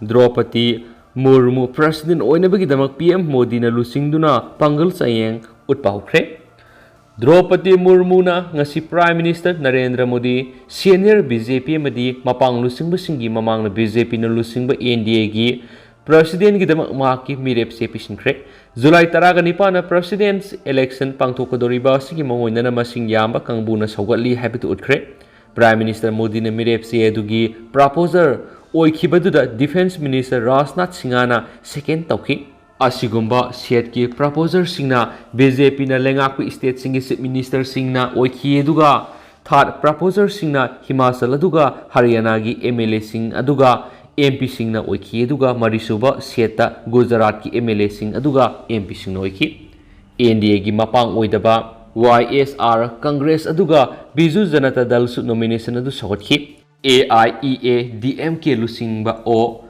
ꯗ꯭ꯔꯧꯄꯗꯤ ꯃꯨꯔꯃꯨ President ꯑꯣꯏꯅꯕꯒꯤꯗꯃꯛ P M ꯃꯣꯗꯤꯅ ꯂꯨꯆꯤꯡꯗꯨꯅ ꯄꯥꯡꯒꯜ ꯆꯥꯌꯦꯡ ꯎꯠꯄ ꯍꯧꯈ꯭ꯔꯦ꯫ ꯗ꯭ꯔꯧꯄꯗꯤ ꯃꯨꯔꯃꯨꯅ ꯉꯁꯤ Prime Minister Narendra Modi, senior B J P ꯑꯃꯗꯤ ꯃꯄꯥꯡ ꯂꯨꯆꯤꯡꯕꯁꯤꯡꯒꯤ ꯃꯃꯥꯡꯗ B J Pꯅ ꯂꯨꯆꯤꯡꯕ N D Aꯒꯤ Presidentꯒꯤꯗꯃꯛ ꯃꯍꯥꯛꯀꯤ ꯃꯤꯔꯦꯞ ꯆꯦ ꯄꯤꯁꯤꯟꯈ꯭ꯔꯦ꯫ ꯖꯨꯂꯥꯏ ꯇꯔꯥꯒ ꯅꯤꯄꯥꯟꯗ President's election ꯄꯥꯡꯊꯣꯛꯀꯗꯧꯔꯤꯕ ꯑꯁꯤꯒꯤ ꯃꯑꯣꯡ ꯑꯣꯏꯅꯅ ꯃꯁꯤꯡ ꯌꯥꯝꯕ ꯀꯥꯡꯕꯨꯅ ꯁꯧꯒꯠꯂꯤ ꯍꯥꯏꯕꯗꯨ ꯎꯠꯈ꯭ꯔꯦ꯫ Prime Minister ꯃꯣꯗꯤꯅ ꯃꯤꯔꯦꯞ ꯆꯦ ꯑꯗꯨꯒꯤ proposer ꯑꯣꯏꯈꯤꯕꯗꯨꯗ Defence Minister ꯔꯥꯖꯅꯥꯊ ꯁꯤꯡꯍꯅ second ꯇꯧꯈꯤ꯫ ꯑꯁꯤꯒꯨꯝꯕ ꯁꯦꯠꯀꯤ proposerꯁꯤꯡꯅ B J Pꯅ ꯂꯩꯉꯥꯛꯄ stateꯁꯤꯡꯒꯤ Chief Ministerꯁꯤꯡꯅ ꯑꯣꯏꯈꯤ, ꯑꯗꯨꯒ third proposerꯁꯤꯡꯅ ꯍꯤꯃꯥꯆꯜ ꯑꯗꯨꯒ ꯍꯔꯤꯌꯥꯅꯥꯒꯤ M L Aꯁꯤꯡ ꯑꯗꯨꯒ M Pꯁꯤꯡꯅ ꯑꯣꯏꯈꯤ, ꯑꯗꯨꯒ ꯃꯔꯤꯁꯨꯕ ꯁꯦꯠꯇ ꯒꯨꯖꯔꯥꯠꯀꯤ M L Aꯁꯤꯡ ꯑꯗꯨꯒ M Pꯁꯤꯡꯅ ꯑꯣꯏꯈꯤ꯫ N D Aꯒꯤ ꯃꯄꯥꯡ ꯑꯣꯏꯗꯕ Y S R Congress ꯑꯗꯨꯒ ꯕꯤꯖꯨ ꯖꯅꯇꯥ ꯗꯜꯁꯨ nomination ꯑꯗꯨ ꯁꯧꯒꯠꯈꯤ꯫ A I E A D M K ꯂꯨꯆꯤꯡꯕ O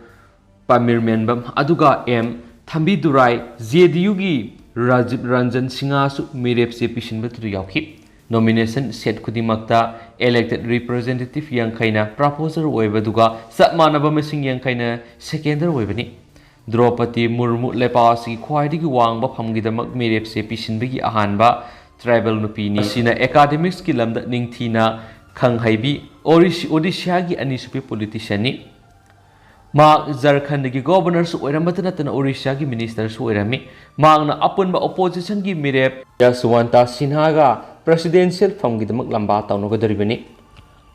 ꯄꯃꯤꯔꯃꯦꯟꯕꯝ ꯑꯗꯨꯒ M ꯊꯝꯕꯤꯗꯨꯔꯥꯏ, J D Uꯒꯤ Rajiv Ranjan ꯁꯤꯡꯍꯁꯨ ꯃꯤꯔꯦꯞ ꯆꯦ ꯄꯤꯁꯤꯟꯕꯗꯨꯗ ꯌꯥꯎꯈꯤ꯫ Nomination set ꯈꯨꯗꯤꯡꯃꯛꯇ elected representative ꯌꯥꯡꯈꯩꯅ proposer ꯑꯣꯏꯕꯗꯨꯒ ꯆꯞ ꯃꯥꯟꯅꯕ ꯃꯁꯤꯡ ꯌꯥꯡꯈꯩꯅ seconder ꯑꯣꯏꯕꯅꯤ꯫ ꯗ꯭ꯔꯧꯄꯗꯤ ꯃꯨꯔꯃꯨ ꯂꯩꯄꯥꯛ ꯑꯁꯤꯒꯤ ꯈ꯭ꯋꯥꯏꯗꯒꯤ ꯋꯥꯡꯕ ꯐꯝꯒꯤꯗꯃꯛ ꯃꯤꯔꯦꯞ ꯆꯦ ꯄꯤꯁꯤꯟꯕꯒꯤ ꯑꯍꯥꯟꯕ tribal ꯅꯨꯄꯤꯅꯤ꯫ ꯑꯁꯤꯅ academicsꯀꯤ ꯂꯝꯗ ꯅꯤꯡꯊꯤꯅ ꯈꯪꯍꯩꯕꯤ, ꯑꯣꯔꯤꯁ-, ꯑꯣꯗꯤꯁꯥꯒꯤ ꯑꯅꯤꯁꯨꯕꯤ politicianꯅꯤ꯫ ꯃꯍꯥꯛ ꯖꯔꯈꯟꯗꯒꯤ governorꯁꯨ ꯑꯣꯏꯔꯝꯕꯇ ꯅꯠꯇꯅ ꯑꯣꯔꯤꯁꯥꯒꯤ ministerꯁꯨ ꯑꯣꯏꯔꯝꯃꯤ꯫ ꯃꯍꯥꯛꯅ ꯑꯄꯨꯟꯕ oppositionꯒꯤ ꯃꯤꯔꯦꯞ ꯌꯁꯋꯟꯇ ꯁꯤꯟꯍꯥꯒ presidential ꯐꯝꯒꯤꯗꯃꯛ ꯂꯝꯕꯥ ꯇꯧꯅꯒꯗꯧꯔꯤꯕꯅꯤ꯫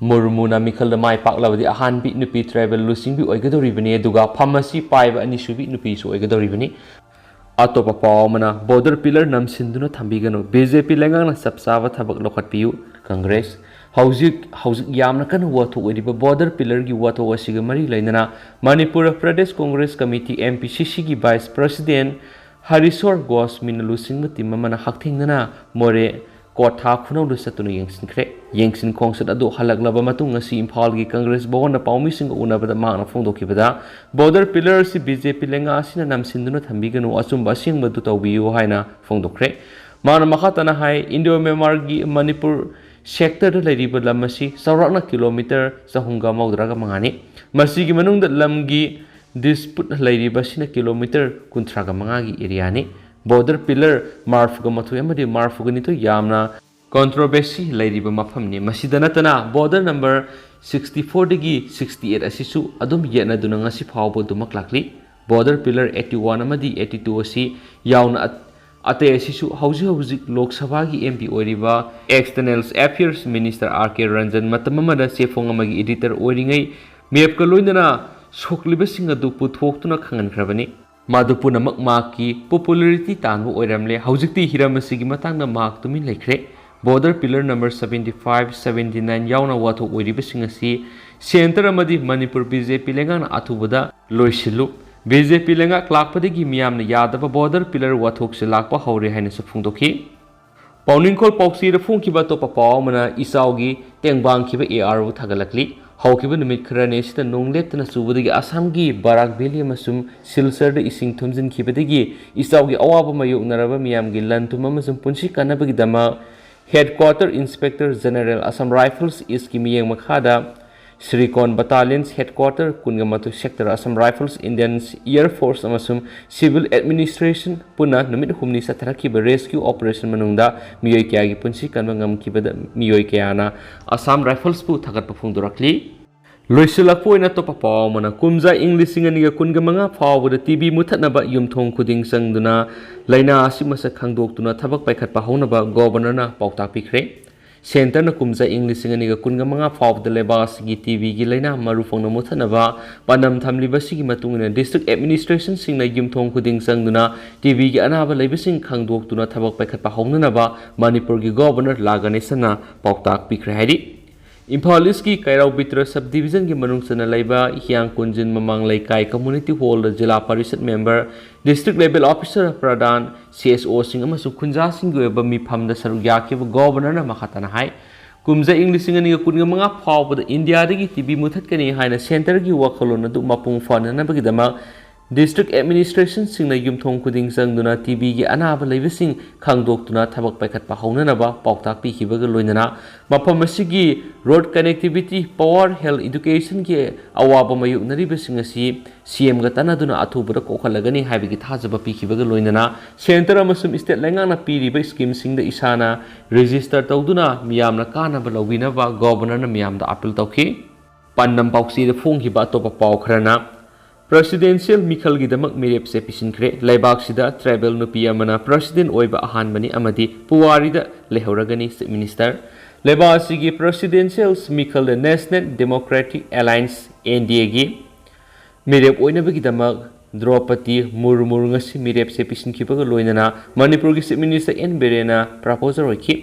ꯃꯨꯔꯃꯨꯅ ꯃꯤꯈꯜꯗ ꯃꯥꯏ ꯄꯥꯛꯂꯕꯗꯤ ꯑꯍꯥꯟꯕꯤ ꯅꯨꯄꯤ tribal ꯂꯨꯆꯤꯡꯕꯤ ꯑꯣꯏꯒꯗꯧꯔꯤꯕꯅꯤ, ꯑꯗꯨꯒ ꯐꯝ ꯑꯁꯤ ꯄꯥꯏꯕ ꯑꯅꯤꯁꯨꯕꯤ ꯅꯨꯄꯤꯁꯨ ꯑꯣꯏꯒꯗꯧꯔꯤꯕꯅꯤ꯫ ꯑꯇꯣꯞꯄ ꯄꯥꯎ ꯑꯃꯅ, border pillar ꯅꯝꯁꯤꯟꯗꯨꯅ ꯊꯝꯕꯤꯒꯅꯨ, B J P ꯂꯩꯉꯥꯛꯅ ꯆꯞ ꯆꯥꯕ ꯊꯕꯛ ꯂꯧꯈꯠꯄꯤꯌꯨ꯫ Congress ꯍꯧꯖꯤꯛ, ꯍꯧꯖꯤꯛ ꯌꯥꯝꯅ ꯀꯟꯅ ꯋꯥꯊꯣꯛ ꯑꯣꯏꯔꯤꯕ border pillarꯒꯤ ꯋꯥꯊꯣꯛ ꯑꯁꯤꯒ ꯃꯔꯤ ꯂꯩꯅꯅ Manipur Pradesh Congress Committee, M P C Cꯒꯤ vice president ꯍꯔꯤꯁꯣꯔ ꯒꯣꯁꯃꯤꯅ ꯂꯨꯆꯤꯡꯕ team ꯑꯃꯅ ꯍꯛꯊꯦꯡꯅꯅ ꯃꯣꯔꯦ ꯀ꯭ꯋꯥꯊꯥ ꯈꯨꯅꯧꯗ ꯆꯠꯇꯨꯅ ꯌꯦꯡꯁꯤꯟꯈ꯭ꯔꯦ꯫ ꯌꯦꯡꯁꯤꯟ ꯈꯣꯡꯆꯠ ꯑꯗꯨ ꯍꯜꯂꯛꯂꯕ ꯃꯇꯨꯡ ꯉꯁꯤ ꯏꯝꯐꯥꯜꯒꯤ ꯀꯪꯒ꯭ꯔꯦꯁ ꯚꯋꯟꯗ ꯄꯥꯎꯃꯤꯁꯤꯡꯒ ꯎꯅꯕꯗ ꯃꯍꯥꯛꯅ ꯐꯣꯡꯗꯣꯛꯈꯤꯕꯗ, ꯕꯣꯔꯗꯔ ꯄꯤꯂꯔ ꯑꯁꯤ ꯕꯤ ꯖꯦ ꯄꯤ ꯂꯩꯉꯥꯛ ꯑꯁꯤꯅ ꯅꯝꯁꯤꯟꯗꯨꯅ ꯊꯝꯕꯤꯒꯅꯨ, ꯑꯆꯨꯝꯕ ꯑꯁꯦꯡꯕꯗꯨ ꯇꯧꯕꯤꯌꯨ ꯍꯥꯏꯅ ꯐꯣꯡꯗꯣꯛꯈ꯭ꯔꯦ꯫ ꯃꯍꯥꯛꯅ ꯃꯈꯥ ꯇꯥꯅ ꯍꯥꯏ, ꯏꯟꯗꯣ ꯃ꯭ꯌꯥꯟꯃꯥꯔꯒꯤ ꯃꯅꯤꯄꯨꯔ ꯁꯦꯛꯇꯔꯗ ꯂꯩꯔꯤꯕ ꯂꯝ ꯑꯁꯤ ꯆꯥꯎꯔꯥꯛꯅ ꯀꯤꯂꯣꯃꯤꯇꯔ ꯆꯍꯨꯝꯒ ꯃꯧꯗ꯭ꯔꯥꯒ ꯃꯉꯥꯅꯤ꯫ ꯃꯁꯤꯒꯤ ꯃꯅꯨꯡꯗ ꯂꯝꯒꯤ ꯗꯤꯁꯄ꯭ꯌꯨꯠ ꯂꯩꯔꯤꯕ ꯑꯁꯤꯅ ꯀꯤꯂꯣꯃꯤꯇꯔ ꯀꯨꯟꯊ꯭ꯔꯥꯒ ꯃꯉꯥꯒꯤ ꯑꯦꯔꯤꯌꯥꯅꯤ꯫ ꯕꯣꯔꯗꯔ ꯄꯤꯂꯔ ꯃꯔꯐꯨꯒ ꯃꯥꯊꯣꯏ ꯑꯃꯗꯤ ꯃꯔꯐꯨꯒ ꯅꯤꯊꯣꯏ ꯌꯥꯝꯅ ꯀꯣꯟꯇ꯭ꯔꯣꯚꯔꯁꯤ ꯂꯩꯔꯤꯕ ꯃꯐꯝꯅꯤ꯫ ꯃꯁꯤꯗ ꯅꯠꯇꯅ ꯕꯣꯔꯗꯔ ꯅꯝꯕꯔ ꯁꯤꯛꯁꯇꯤ ꯐꯣꯔꯗꯒꯤ ꯁꯤꯛꯁꯇꯤ ꯑꯩꯠ ꯑꯁꯤꯁꯨ ꯑꯗꯨꯝ ꯌꯦꯠꯅꯗꯨꯅ ꯉꯁꯤ ꯐꯥꯎꯕ ꯑꯗꯨꯃꯛ ꯂꯥꯛꯂꯤ꯫ ꯕꯣꯔꯗꯔ ꯄꯤꯂꯔ ꯑꯩꯠꯇꯤ ꯋꯥꯟ ꯑꯃꯗꯤ ꯑꯩꯠꯇꯤ ꯇꯨ ꯑꯁꯤ ꯌꯥꯎꯅ ꯑꯠ-, ꯑꯇꯩ ꯑꯁꯤꯁꯨ ꯍꯧꯖꯤꯛ ꯍꯧꯖꯤꯛ ꯂꯣꯛ ꯁꯚꯥꯒꯤ ꯑꯦꯝ ꯄꯤ ꯑꯣꯏꯔꯤꯕ ꯑꯦꯛꯁꯇꯔꯅꯦꯜ ꯑꯦꯐꯤꯌꯔꯁ ꯃꯤꯅꯤꯁꯇꯔ ꯑꯥꯔ ꯀꯦ ꯔꯟꯖꯟ ꯃꯇꯝ ꯑꯃꯗ ꯆꯦꯐꯣꯡ ꯑꯃꯒꯤ ꯏꯗꯤꯇꯔ ꯑꯣꯏꯔꯤꯉꯩ ꯃꯦꯞꯀ ꯂꯣꯏꯅꯅ ꯁꯣꯛꯂꯤꯕꯁꯤꯡ ꯑꯗꯨ ꯄꯨꯊꯣꯛꯇꯨꯅ ꯈꯪꯍꯟꯈ꯭ꯔꯕꯅꯤ꯫ ꯃꯗꯨ ꯄꯨꯝꯅꯃꯛ ꯃꯍꯥꯛꯀꯤ ꯄꯣꯄꯨꯂꯔꯤꯇꯤ ꯇꯥꯟꯕ ꯑꯣꯏꯔꯝꯂꯦ꯫ ꯍꯧꯖꯤꯛꯇꯤ ꯍꯤꯔꯝ ꯑꯁꯤꯒꯤ ꯃꯇꯥꯡꯗ ꯃꯍꯥꯛ ꯇꯨꯃꯤꯟ ꯂꯩꯈ꯭ꯔꯦ꯫ Border pillar number seventy five, seventy nine ꯌꯥꯎꯅ ꯋꯥꯊꯣꯛ ꯑꯣꯏꯔꯤꯕꯁꯤꯡ ꯑꯁꯤ ꯁꯦꯟꯇꯔ ꯑꯃꯗꯤ ꯃꯅꯤꯄꯨꯔ ꯕꯤ ꯖꯦ ꯄꯤ ꯂꯩꯉꯥꯛꯅ ꯑꯊꯨꯕꯗ ꯂꯣꯏꯁꯤꯜꯂꯨ꯫ ꯕꯤ ꯖꯦ ꯄꯤ ꯂꯩꯉꯥꯛ ꯂꯥꯛꯄꯗꯒꯤ ꯃꯤꯌꯥꯝꯅ ꯌꯥꯗꯕ ꯕꯣꯔꯗꯔ ꯄꯤꯂꯔ ꯋꯥꯊꯣꯛꯁꯦ ꯂꯥꯛꯄ ꯍꯧꯔꯦ ꯍꯥꯏꯅꯁꯨ ꯐꯣꯡꯗꯣꯛꯈꯤ꯫ ꯄꯥꯎꯅꯤꯡꯈꯣꯜ ꯄꯥꯎꯆꯦꯗ ꯐꯣꯡꯈꯤꯕ ꯑꯇꯣꯞꯄ ꯄꯥꯎ ꯑꯃꯅ ꯏꯆꯥꯎꯒꯤ ꯇꯦꯡꯕꯥꯡꯈꯤꯕ ꯑꯦ ꯑꯥꯔ ꯑꯣ ꯊꯥꯒꯠꯂꯛꯂꯤ꯫ ꯍꯧꯈꯤꯕ ꯅꯨꯃꯤꯠ ꯈꯔꯅꯤ ꯑꯁꯤꯗ ꯅꯣꯡ ꯂꯦꯞꯇꯅ ꯆꯨꯕꯗꯒꯤ ꯑꯁꯥꯝꯒꯤ ꯕꯔꯥꯛ ꯚꯦꯂꯤ ꯑꯃꯁꯨꯡ ꯁꯤꯜꯆꯔꯗ ꯏꯁꯤꯡ ꯊꯨꯝꯖꯤꯟꯈꯤꯕꯗꯒꯤ ꯏꯆꯥꯎꯒꯤ ꯑꯋꯥꯕ ꯃꯥꯌꯣꯛꯅꯔꯕ ꯃꯤꯌꯥꯝꯒꯤ ꯂꯟ ꯊꯨꯝ ꯑꯃꯁꯨꯡ ꯄꯨꯟꯁꯤ ꯀꯟꯅꯕꯒꯤꯗꯃꯛ headquarter inspector general Assam rifles ꯏꯁꯀꯤ ꯃꯤꯠꯌꯦꯡ ꯃꯈꯥꯗ ꯁ꯭ꯔꯤꯀꯣꯟ ꯕꯠꯇꯥꯂꯤꯌꯟꯁ ꯍꯦꯗꯀ꯭ꯋꯥꯇꯔ ꯀꯨꯟꯒ ꯃꯥꯊꯣꯏ sector Assam rifles, Indian air force ꯑꯃꯁꯨꯡ ꯁꯤꯚꯤꯜ ꯑꯦꯗꯃꯤꯅꯤꯁꯇ꯭ꯔꯦꯁꯟ ꯄꯨꯟꯅ ꯅꯨꯃꯤꯠ ꯍꯨꯝꯅꯤ ꯆꯠꯊꯔꯛꯈꯤꯕ ꯔꯦꯁꯀ꯭ꯌꯨ ꯑꯣꯄꯔꯦꯁꯟ ꯃꯅꯨꯡꯗ ꯃꯤꯑꯣꯏ ꯀꯌꯥꯒꯤ ꯄꯨꯟꯁꯤ ꯀꯟꯕ ꯉꯝꯈꯤꯕꯗ ꯃꯤꯑꯣꯏ ꯀꯌꯥꯅ ꯑꯁꯥꯝ ꯔꯥꯏꯐꯜꯁꯄꯨ ꯊꯥꯒꯠꯄ ꯐꯣꯡꯗꯣꯔꯛꯂꯤ꯫ ꯂꯣꯏꯁꯤꯜꯂꯛꯄ ꯑꯣꯏꯅ ꯑꯇꯣꯞꯄ ꯄꯥꯎ ꯑꯃꯅ, ꯀꯨꯝꯖꯥ ꯏꯪ ꯂꯤꯁꯤꯡ ꯑꯅꯤꯒ ꯀꯨꯟꯒ ꯃꯉꯥ ꯐꯥꯎꯕꯗ ꯇꯤ ꯕꯤ ꯃꯨꯊꯠꯅꯕ ꯌꯨꯝꯊꯣꯡ ꯈꯨꯗꯤꯡ ꯆꯪꯗꯨꯅ ꯂꯥꯏꯅꯥ ꯑꯁꯤ ꯃꯁꯛ ꯈꯪꯗꯣꯛꯇꯨꯅ ꯊꯕꯛ ꯄꯥꯏꯈꯠꯄ ꯍꯧꯅꯕ ꯒꯣꯚꯔꯅꯔꯅ ꯄꯥꯎꯇꯥꯛ ꯄꯤꯈ꯭ꯔꯦ꯫ ꯁꯦꯟꯇꯔꯅ ꯀꯨꯝꯖꯥ ꯏꯪ ꯂꯤꯁꯤꯡ ꯑꯅꯤꯒ ꯀꯨꯟꯒ ꯃꯉꯥ ꯐꯥꯎꯕꯗ ꯂꯩꯕꯥꯛ ꯑꯁꯤꯒꯤ ꯇꯤ ꯕꯤꯒꯤ ꯂꯥꯏꯅꯥ ꯃꯔꯨ ꯐꯪꯅ ꯃꯨꯠꯊꯠꯅꯕ ꯄꯥꯟꯗꯝ ꯊꯝꯂꯤꯕꯁꯤꯒꯤ ꯃꯇꯨꯡ ꯏꯟꯅ ꯗꯤꯁꯇ꯭ꯔꯤꯛ ꯑꯦꯗꯃꯤꯅꯤꯁꯇ꯭ꯔꯦꯁꯟꯁꯤꯡꯅ ꯌꯨꯝꯊꯣꯡ ꯈꯨꯗꯤꯡ ꯆꯪꯗꯨꯅ ꯇꯤ ꯕꯤꯒꯤ ꯑꯅꯥꯕ ꯂꯩꯕꯁꯤꯡ ꯈꯪꯗꯣꯛꯇꯨꯅ ꯊꯕꯛ ꯄꯥꯏꯈꯠꯄ ꯍꯧꯅꯅꯕ ꯃꯅꯤꯄꯨꯔꯒꯤ ꯒꯣꯚꯔꯅꯔ ꯂꯥ ꯒꯅꯦꯁꯟꯅ ꯄꯥꯎꯇꯥꯛ ꯄꯤꯈ꯭ꯔꯦ ꯍꯥꯏꯔꯤ꯫ ꯏꯝꯐꯥꯜ ꯏꯁꯀꯤ ꯀꯩꯔꯥꯎ ꯕꯤꯇ꯭ꯔ ꯁꯕ ꯗꯤꯕꯤꯖꯟꯒꯤ ꯃꯅꯨꯡ ꯆꯟꯅ ꯂꯩꯕ ꯍꯤꯌꯥꯡ ꯀꯨꯟꯖꯤꯟ ꯃꯃꯥꯡ ꯂꯩꯀꯥꯏ ꯀꯝꯃꯨꯅꯤꯇꯤ ꯍꯣꯜꯗ zila parishad member, district level officer, pradhan, C S ꯑꯣꯁꯤꯡ ꯑꯃꯁꯨꯡ ꯈꯨꯟꯖꯥꯁꯤꯡꯒꯤ ꯑꯣꯏꯕ ꯃꯤꯐꯝꯗ ꯁꯔꯨꯛ ꯌꯥꯈꯤꯕ ꯒꯣꯕꯔꯅꯔꯅ ꯃꯈꯥ ꯇꯥꯅ ꯍꯥꯏ, ꯀꯨꯝꯖꯥ ꯏꯪ ꯂꯤꯁꯤꯡ ꯑꯅꯤꯒ ꯀꯨꯟꯒ ꯃꯉꯥ ꯐꯥꯎꯕꯗ ꯏꯟꯗꯤꯌꯥꯗꯒꯤ ꯇꯤ ꯕꯤ ꯃꯨꯊꯠꯀꯅꯤ ꯍꯥꯏꯅ ꯁꯦꯟꯇꯔꯒꯤ ꯋꯥꯈꯜꯂꯣꯟ ꯑꯗꯨ ꯃꯄꯨꯡ ꯐꯥꯅꯅꯕꯒꯤꯗꯃꯛ ꯗꯤꯁꯇ꯭ꯔꯤꯛ ꯑꯦꯗꯃꯤꯅꯤꯁꯇ꯭ꯔꯦꯁꯟꯁꯤꯡꯅ ꯌꯨꯝꯊꯣꯡ ꯈꯨꯗꯤꯡ ꯆꯪꯗꯨꯅ ꯇꯤ ꯕꯤꯒꯤ ꯑꯅꯥꯕ ꯂꯩꯕꯁꯤꯡ ꯈꯪꯗꯣꯛꯇꯨꯅ ꯊꯕꯛ ꯄꯥꯏꯈꯠꯄ ꯍꯧꯅꯅꯕ ꯄꯥꯎꯇꯥꯛ ꯄꯤꯈꯤꯕꯒ ꯂꯣꯏꯅꯅ ꯃꯐꯝ ꯑꯁꯤꯒꯤ ꯔꯣꯗ ꯀꯅꯦꯛꯇꯤꯚꯤꯇꯤ, ꯄꯥꯋꯔ, ꯍꯦꯜꯊ, ꯏꯗꯨꯀꯦꯁꯟꯒꯤ ꯑꯋꯥꯕ ꯃꯥꯌꯣꯛꯅꯔꯤꯕꯁꯤꯡ ꯑꯁꯤ ꯁꯤ ꯑꯦꯝꯒ ꯇꯥꯟꯅꯗꯨꯅ ꯑꯊꯨꯕꯗ ꯀꯣꯛꯍꯜꯂꯒꯅꯤ ꯍꯥꯏꯕꯒꯤ ꯊꯥꯖꯕ ꯄꯤꯈꯤꯕꯒ ꯂꯣꯏꯅꯅ ꯁꯦꯟꯇꯔ ꯑꯃꯁꯨꯡ ꯁ꯭ꯇꯦꯠ ꯂꯩꯉꯥꯛꯅ ꯄꯤꯔꯤꯕ ꯁ꯭ꯀꯤꯝꯁꯤꯡꯗ ꯏꯁꯥꯅ ꯔꯦꯖꯤꯁꯇꯔ ꯇꯧꯗꯨꯅ ꯃꯤꯌꯥꯝꯅ ꯀꯥꯟꯅꯕ ꯂꯧꯕꯤꯅꯕ ꯒꯣꯕꯔꯅꯔꯅ ꯃꯤꯌꯥꯝꯗ ꯑꯥꯄꯤꯜ ꯇꯧꯈꯤ꯫ ꯄꯥꯟꯗꯝ ꯄꯥꯎꯆꯦꯗ ꯐꯣꯡꯈꯤꯕ ꯑꯇꯣꯞꯄ ꯄꯥꯎ ꯈꯔꯅ, ꯄ꯭ꯔꯁꯤꯗꯦꯟꯁꯤꯌꯦꯜ ꯃꯤꯈꯜꯒꯤꯗꯃꯛ ꯃꯤꯔꯦꯞꯁꯦ ꯄꯤꯁꯤꯟꯈ꯭ꯔꯦ꯫ ꯂꯩꯕꯥꯛꯁꯤꯗ ꯇ꯭ꯔꯥꯏꯕꯦꯜ ꯅꯨꯄꯤ ꯑꯃꯅ ꯄ꯭ꯔꯁꯤꯗꯦꯟ ꯑꯣꯏꯕ ꯑꯍꯥꯟꯕꯅꯤ ꯑꯃꯗꯤ ꯄꯨꯋꯥꯔꯤꯗ ꯂꯩꯍꯧꯔꯒꯅꯤ, ꯆꯤꯐ ꯃꯤꯅꯤꯁꯇꯔ꯫ ꯂꯩꯕꯥꯛ ꯑꯁꯤꯒꯤ ꯄ꯭ꯔꯁꯤꯗꯦꯟꯁꯤꯌꯦꯜ ꯃꯤꯈꯜꯗ national democratic alliance, N D ꯑꯦꯒꯤ ꯃꯤꯔꯦꯞ ꯑꯣꯏꯅꯕꯒꯤꯗꯃꯛ ꯗ꯭ꯔꯧꯄꯗꯤ ꯃꯨꯔꯃꯨ ꯉꯁꯤ ꯃꯤꯔꯦꯞꯁꯦ ꯄꯤꯁꯤꯟꯈꯤꯕꯒ ꯂꯣꯏꯅꯅ ꯃꯅꯤꯄꯨꯔꯒꯤ ꯆꯤꯐ ꯃꯤꯅꯤꯁꯇꯔ ꯑꯦꯟ ꯕꯤꯔꯦꯟꯅ ꯄ꯭ꯔꯄꯣꯖꯔ ꯑꯣꯏꯈꯤ꯫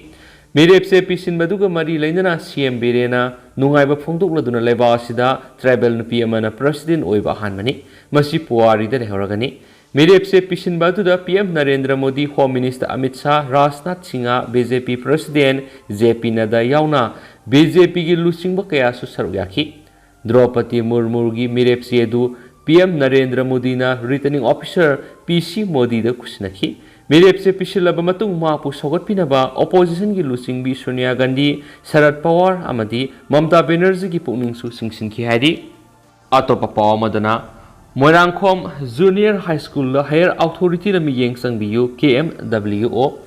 ꯃꯤꯔꯦꯞꯁꯦ ꯄꯤꯁꯤꯟꯕꯗꯨꯒ ꯃꯔꯤ ꯂꯩꯅꯅ ꯁꯤ ꯑꯦꯝ ꯕꯤꯔꯦꯟꯅ ꯅꯨꯡꯉꯥꯏꯕ ꯐꯣꯡꯗꯣꯛꯂꯗꯨꯅ ꯂꯩꯕꯥꯛ ꯑꯁꯤꯗ ꯇ꯭ꯔꯥꯏꯕꯦꯜ ꯅꯨꯄꯤ ꯑꯃꯅ ꯄ꯭ꯔꯁꯤꯗꯦꯟ ꯑꯣꯏꯕ ꯑꯍꯥꯟꯕꯅꯤ꯫ ꯃꯁꯤ ꯄꯨꯋꯥꯔꯤꯗ ꯂꯩꯍꯧꯔꯒꯅꯤ꯫ ꯃꯤꯔꯦꯞꯁꯦ ꯄꯤꯁꯤꯟꯕ ꯑꯗꯨꯗ P M Narendra Modi, home minister Amit Shah, Rajnath Singh, B J P president J P Nadda ꯌꯥꯎꯅ ꯕꯤ ꯖꯦ ꯄꯤꯒꯤ ꯂꯨꯆꯤꯡꯕ ꯀꯌꯥꯁꯨ ꯁꯔꯨꯛ ꯌꯥꯈꯤ꯫ ꯗ꯭ꯔꯧꯄꯗꯤ ꯃꯨꯔꯃꯨꯒꯤ ꯃꯤꯔꯦꯞ ꯆꯦ ꯑꯗꯨ ꯄꯤ ꯑꯦꯝ ꯅꯔꯦꯟꯗ꯭ꯔ ꯃꯣꯗꯤꯅ ꯔꯤꯇꯔꯅꯤꯡ ꯑꯣꯐꯤꯁꯥꯔ ꯄꯤ ꯁꯤ ꯃꯣꯗꯤꯗ ꯈꯨꯠꯁꯤꯟꯅꯈꯤ꯫ ꯃꯤꯔꯦꯞ ꯆꯦ ꯄꯤꯁꯤꯜꯂꯕ ꯃꯇꯨꯡ ꯃꯍꯥꯛꯄꯨ ꯁꯧꯒꯠꯄꯤꯅꯕ ꯑꯣꯄꯣꯖꯤꯁꯟꯒꯤ ꯂꯨꯆꯤꯡꯕꯤ ꯁꯣꯅꯤꯌꯥ ꯒꯥꯟꯙꯤ, ꯁꯔꯠ ꯄꯋꯥꯔ ꯑꯃꯗꯤ ꯃꯃꯇꯥ ꯕꯦꯅꯔꯖꯤꯒꯤ ꯄꯨꯛꯅꯤꯡꯁꯨ ꯆꯤꯡꯁꯤꯟꯈꯤ ꯍꯥꯏꯔꯤ꯫ ꯑꯇꯣꯞꯄ ꯄꯥꯎ ꯑꯃꯗꯅ, ꯃꯣꯏꯔꯥꯡꯈꯣꯝ ꯖꯨꯅꯤꯌꯔ ꯍꯥꯏ ꯁ꯭ꯀꯨꯜꯗ ꯍꯥꯌꯔ ꯑꯣꯊꯣꯔꯤꯇꯤꯅ ꯃꯤꯠꯌꯦꯡ ꯆꯪꯕꯤꯌꯨ, ꯀꯦ ꯑꯦꯝ ꯗꯕ꯭ꯂꯤꯌꯨ ꯑꯣ꯫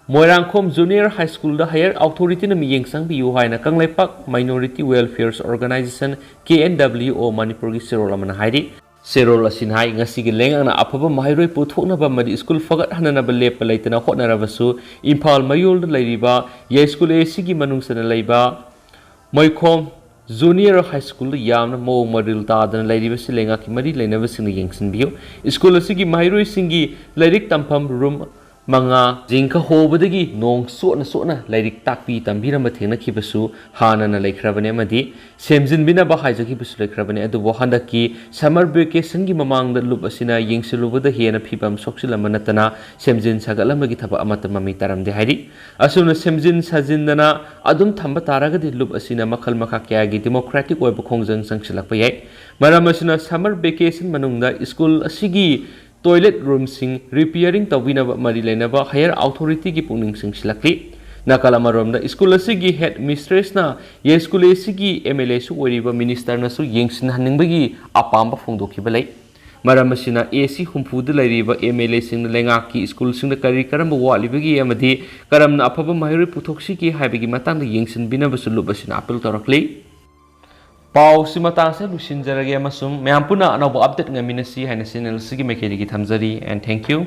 ꯃꯣꯏꯔꯥꯡꯈꯣꯝ ꯖꯨꯅꯤꯌꯔ ꯍꯥꯏ ꯁ꯭ꯀꯨꯜꯗ ꯍꯥꯌꯔ ꯑꯣꯊꯣꯔꯤꯇꯤꯅ ꯃꯤꯠꯌꯦꯡ ꯆꯪꯕꯤꯌꯨ ꯍꯥꯏꯅ Kangleipak minority welfares organisation, K N W O, ꯃꯅꯤꯄꯨꯔꯒꯤ ꯆꯦꯔꯣꯜ ꯑꯃꯅ ꯍꯥꯏꯔꯤ꯫ ꯆꯦꯔꯣꯜ ꯑꯁꯤꯅ ꯍꯥꯏ, ꯉꯁꯤꯒꯤ ꯂꯩꯉꯥꯛꯅ ꯑꯐꯕ ꯃꯍꯩꯔꯣꯏ ꯄꯨꯊꯣꯛꯅꯕ ꯑꯃꯗꯤ ꯁ꯭ꯀꯨꯜ ꯐꯒꯠꯍꯟꯅꯅꯕ ꯂꯦꯞꯄ ꯂꯩꯇꯅ ꯍꯣꯠꯅꯔꯕꯁꯨ, ꯏꯝꯐꯥꯜ ꯃꯌꯣꯜꯗ ꯂꯩꯔꯤꯕ ꯌꯥꯏꯁ꯭ꯀꯨꯜ ꯑꯦ ꯁꯤꯒꯤ ꯃꯅꯨꯡ ꯆꯟꯅ ꯂꯩꯕ ꯃꯣꯏꯈꯣꯝ ꯖꯨꯅꯤꯌꯔ ꯍꯥꯏ ꯁ꯭ꯀꯨꯜꯗ ꯌꯥꯝꯅ ꯃꯑꯣꯡ ꯃꯔꯤꯜ ꯇꯥꯗꯅ ꯂꯩꯔꯤꯕꯁꯤ ꯂꯩꯉꯥꯛꯀꯤ ꯃꯔꯤ ꯂꯩꯅꯕꯁꯤꯡꯅ ꯌꯦꯡꯁꯤꯟꯕꯤꯌꯨ꯫ ꯁ꯭ꯀꯨꯜ ꯑꯁꯤꯒꯤ ꯃꯍꯩꯔꯣꯏꯁꯤꯡꯒꯤ ꯂꯥꯏꯔꯤꯛ ꯇꯝꯐꯝ ꯔꯨꯝ ꯃꯉꯥ, ꯖꯤꯡꯀ ꯍꯣꯕꯗꯒꯤ ꯅꯣꯡ ꯆꯣꯠꯅ ꯆꯣꯠꯅ ꯂꯥꯏꯔꯤꯛ ꯇꯥꯛꯄꯤ ꯇꯝꯕꯤꯔꯝꯕ ꯊꯦꯡꯅꯈꯤꯕꯁꯨ ꯍꯥꯟꯅꯅ ꯂꯩꯈ꯭ꯔꯕꯅꯤ ꯑꯃꯗꯤ ꯁꯦꯝꯖꯤꯟꯕꯤꯅꯕ ꯍꯥꯏꯖꯈꯤꯕꯁꯨ ꯂꯩꯈ꯭ꯔꯕꯅꯤ꯫ ꯑꯗꯨꯕꯨ ꯍꯟꯗꯛꯀꯤ summer vacationꯒꯤ ꯃꯃꯥꯡꯗ ꯂꯨꯞ ꯑꯁꯤꯅ ꯌꯦꯡꯁꯤꯜꯂꯨꯕꯗ ꯍꯦꯟꯅ ꯐꯤꯕꯝ ꯁꯣꯛꯆꯤꯜꯂꯝꯕ ꯅꯠꯇꯅ ꯁꯦꯝꯖꯤꯟ ꯁꯥꯒꯠꯂꯝꯕꯒꯤ ꯊꯕꯛ ꯑꯃꯠꯇ ꯃꯃꯤ ꯇꯥꯔꯝꯗꯦ ꯍꯥꯏꯔꯤ꯫ ꯑꯁꯨꯝꯅ ꯁꯦꯝꯖꯤꯟ ꯁꯥꯖꯤꯟꯗꯅ ꯑꯗꯨꯝ ꯊꯝꯕ ꯇꯥꯔꯒꯗꯤ ꯂꯨꯞ ꯑꯁꯤꯅ ꯃꯈꯜ ꯃꯈꯥ ꯀꯌꯥꯒꯤ democratic ꯑꯣꯏꯕ ꯈꯣꯡꯖꯪ ꯆꯪꯁꯤꯜꯂꯛꯄ ꯌꯥꯏ꯫ ꯃꯔꯝ ꯑꯁꯤꯅ summer vacation ꯃꯅꯨꯡꯗ school ꯑꯁꯤꯒꯤ toilet roomꯁꯤꯡ repairing ꯇꯧꯕꯤꯅꯕ ꯃꯔꯤ ꯂꯩꯅꯕ higher authorityꯒꯤ ꯄꯨꯛꯅꯤꯡ ꯆꯤꯡꯁꯤꯜꯂꯛꯂꯤ꯫ ꯅꯥꯀꯜ ꯑꯃꯔꯣꯝꯗ school ꯑꯁꯤꯒꯤ head mistressꯅ ꯌꯥꯏꯁ꯭ꯀꯨꯜ ꯑꯁꯤꯒꯤ MLAꯁꯨ ꯑꯣꯏꯔꯤꯕ ministerꯅꯁꯨ ꯌꯦꯡꯁꯤꯟꯍꯟꯅꯤꯡꯕꯒꯤ ꯑꯄꯥꯝꯕ ꯐꯣꯡꯗꯣꯛꯈꯤꯕ ꯂꯩ꯫ ꯃꯔꯝ ꯑꯁꯤꯅ AC ꯍꯨꯝꯐꯨꯗ ꯂꯩꯔꯤꯕ MLAꯁꯤꯡꯅ ꯂꯩꯉꯥꯛꯀꯤ schoolꯁꯤꯡꯗ ꯀꯔꯤ ꯀꯔꯝꯕ ꯋꯥꯠꯂꯤꯕꯒꯦ ꯑꯃꯗꯤ ꯀꯔꯝꯅ ꯑꯐꯕ ꯃꯍꯩꯔꯣꯏ ꯄꯨꯊꯣꯛꯁꯤꯒꯦ ꯍꯥꯏꯕꯒꯤ ꯃꯇꯥꯡꯗ ꯌꯦꯡꯁꯤꯟꯕꯤꯅꯕꯁꯨ ꯂꯨꯞ ꯑꯁꯤꯅ appeal ꯇꯧꯔꯛꯂꯤ꯫ ꯄꯥꯎꯁꯤ ꯃꯇꯥꯡꯁꯦ ꯂꯣꯏꯁꯤꯟꯖꯔꯒꯦ ꯑꯃꯁꯨꯡ ꯃꯌꯥꯝ ꯄꯨꯟꯅ ꯑꯅꯧꯕ update ꯉꯥꯏꯃꯤꯟꯅꯁꯤ ꯍꯥꯏꯅ channel ꯑꯁꯤꯒꯤ ꯃꯥꯏꯀꯩꯗꯒꯤ ꯊꯝꯖꯔꯤ, and thank you꯫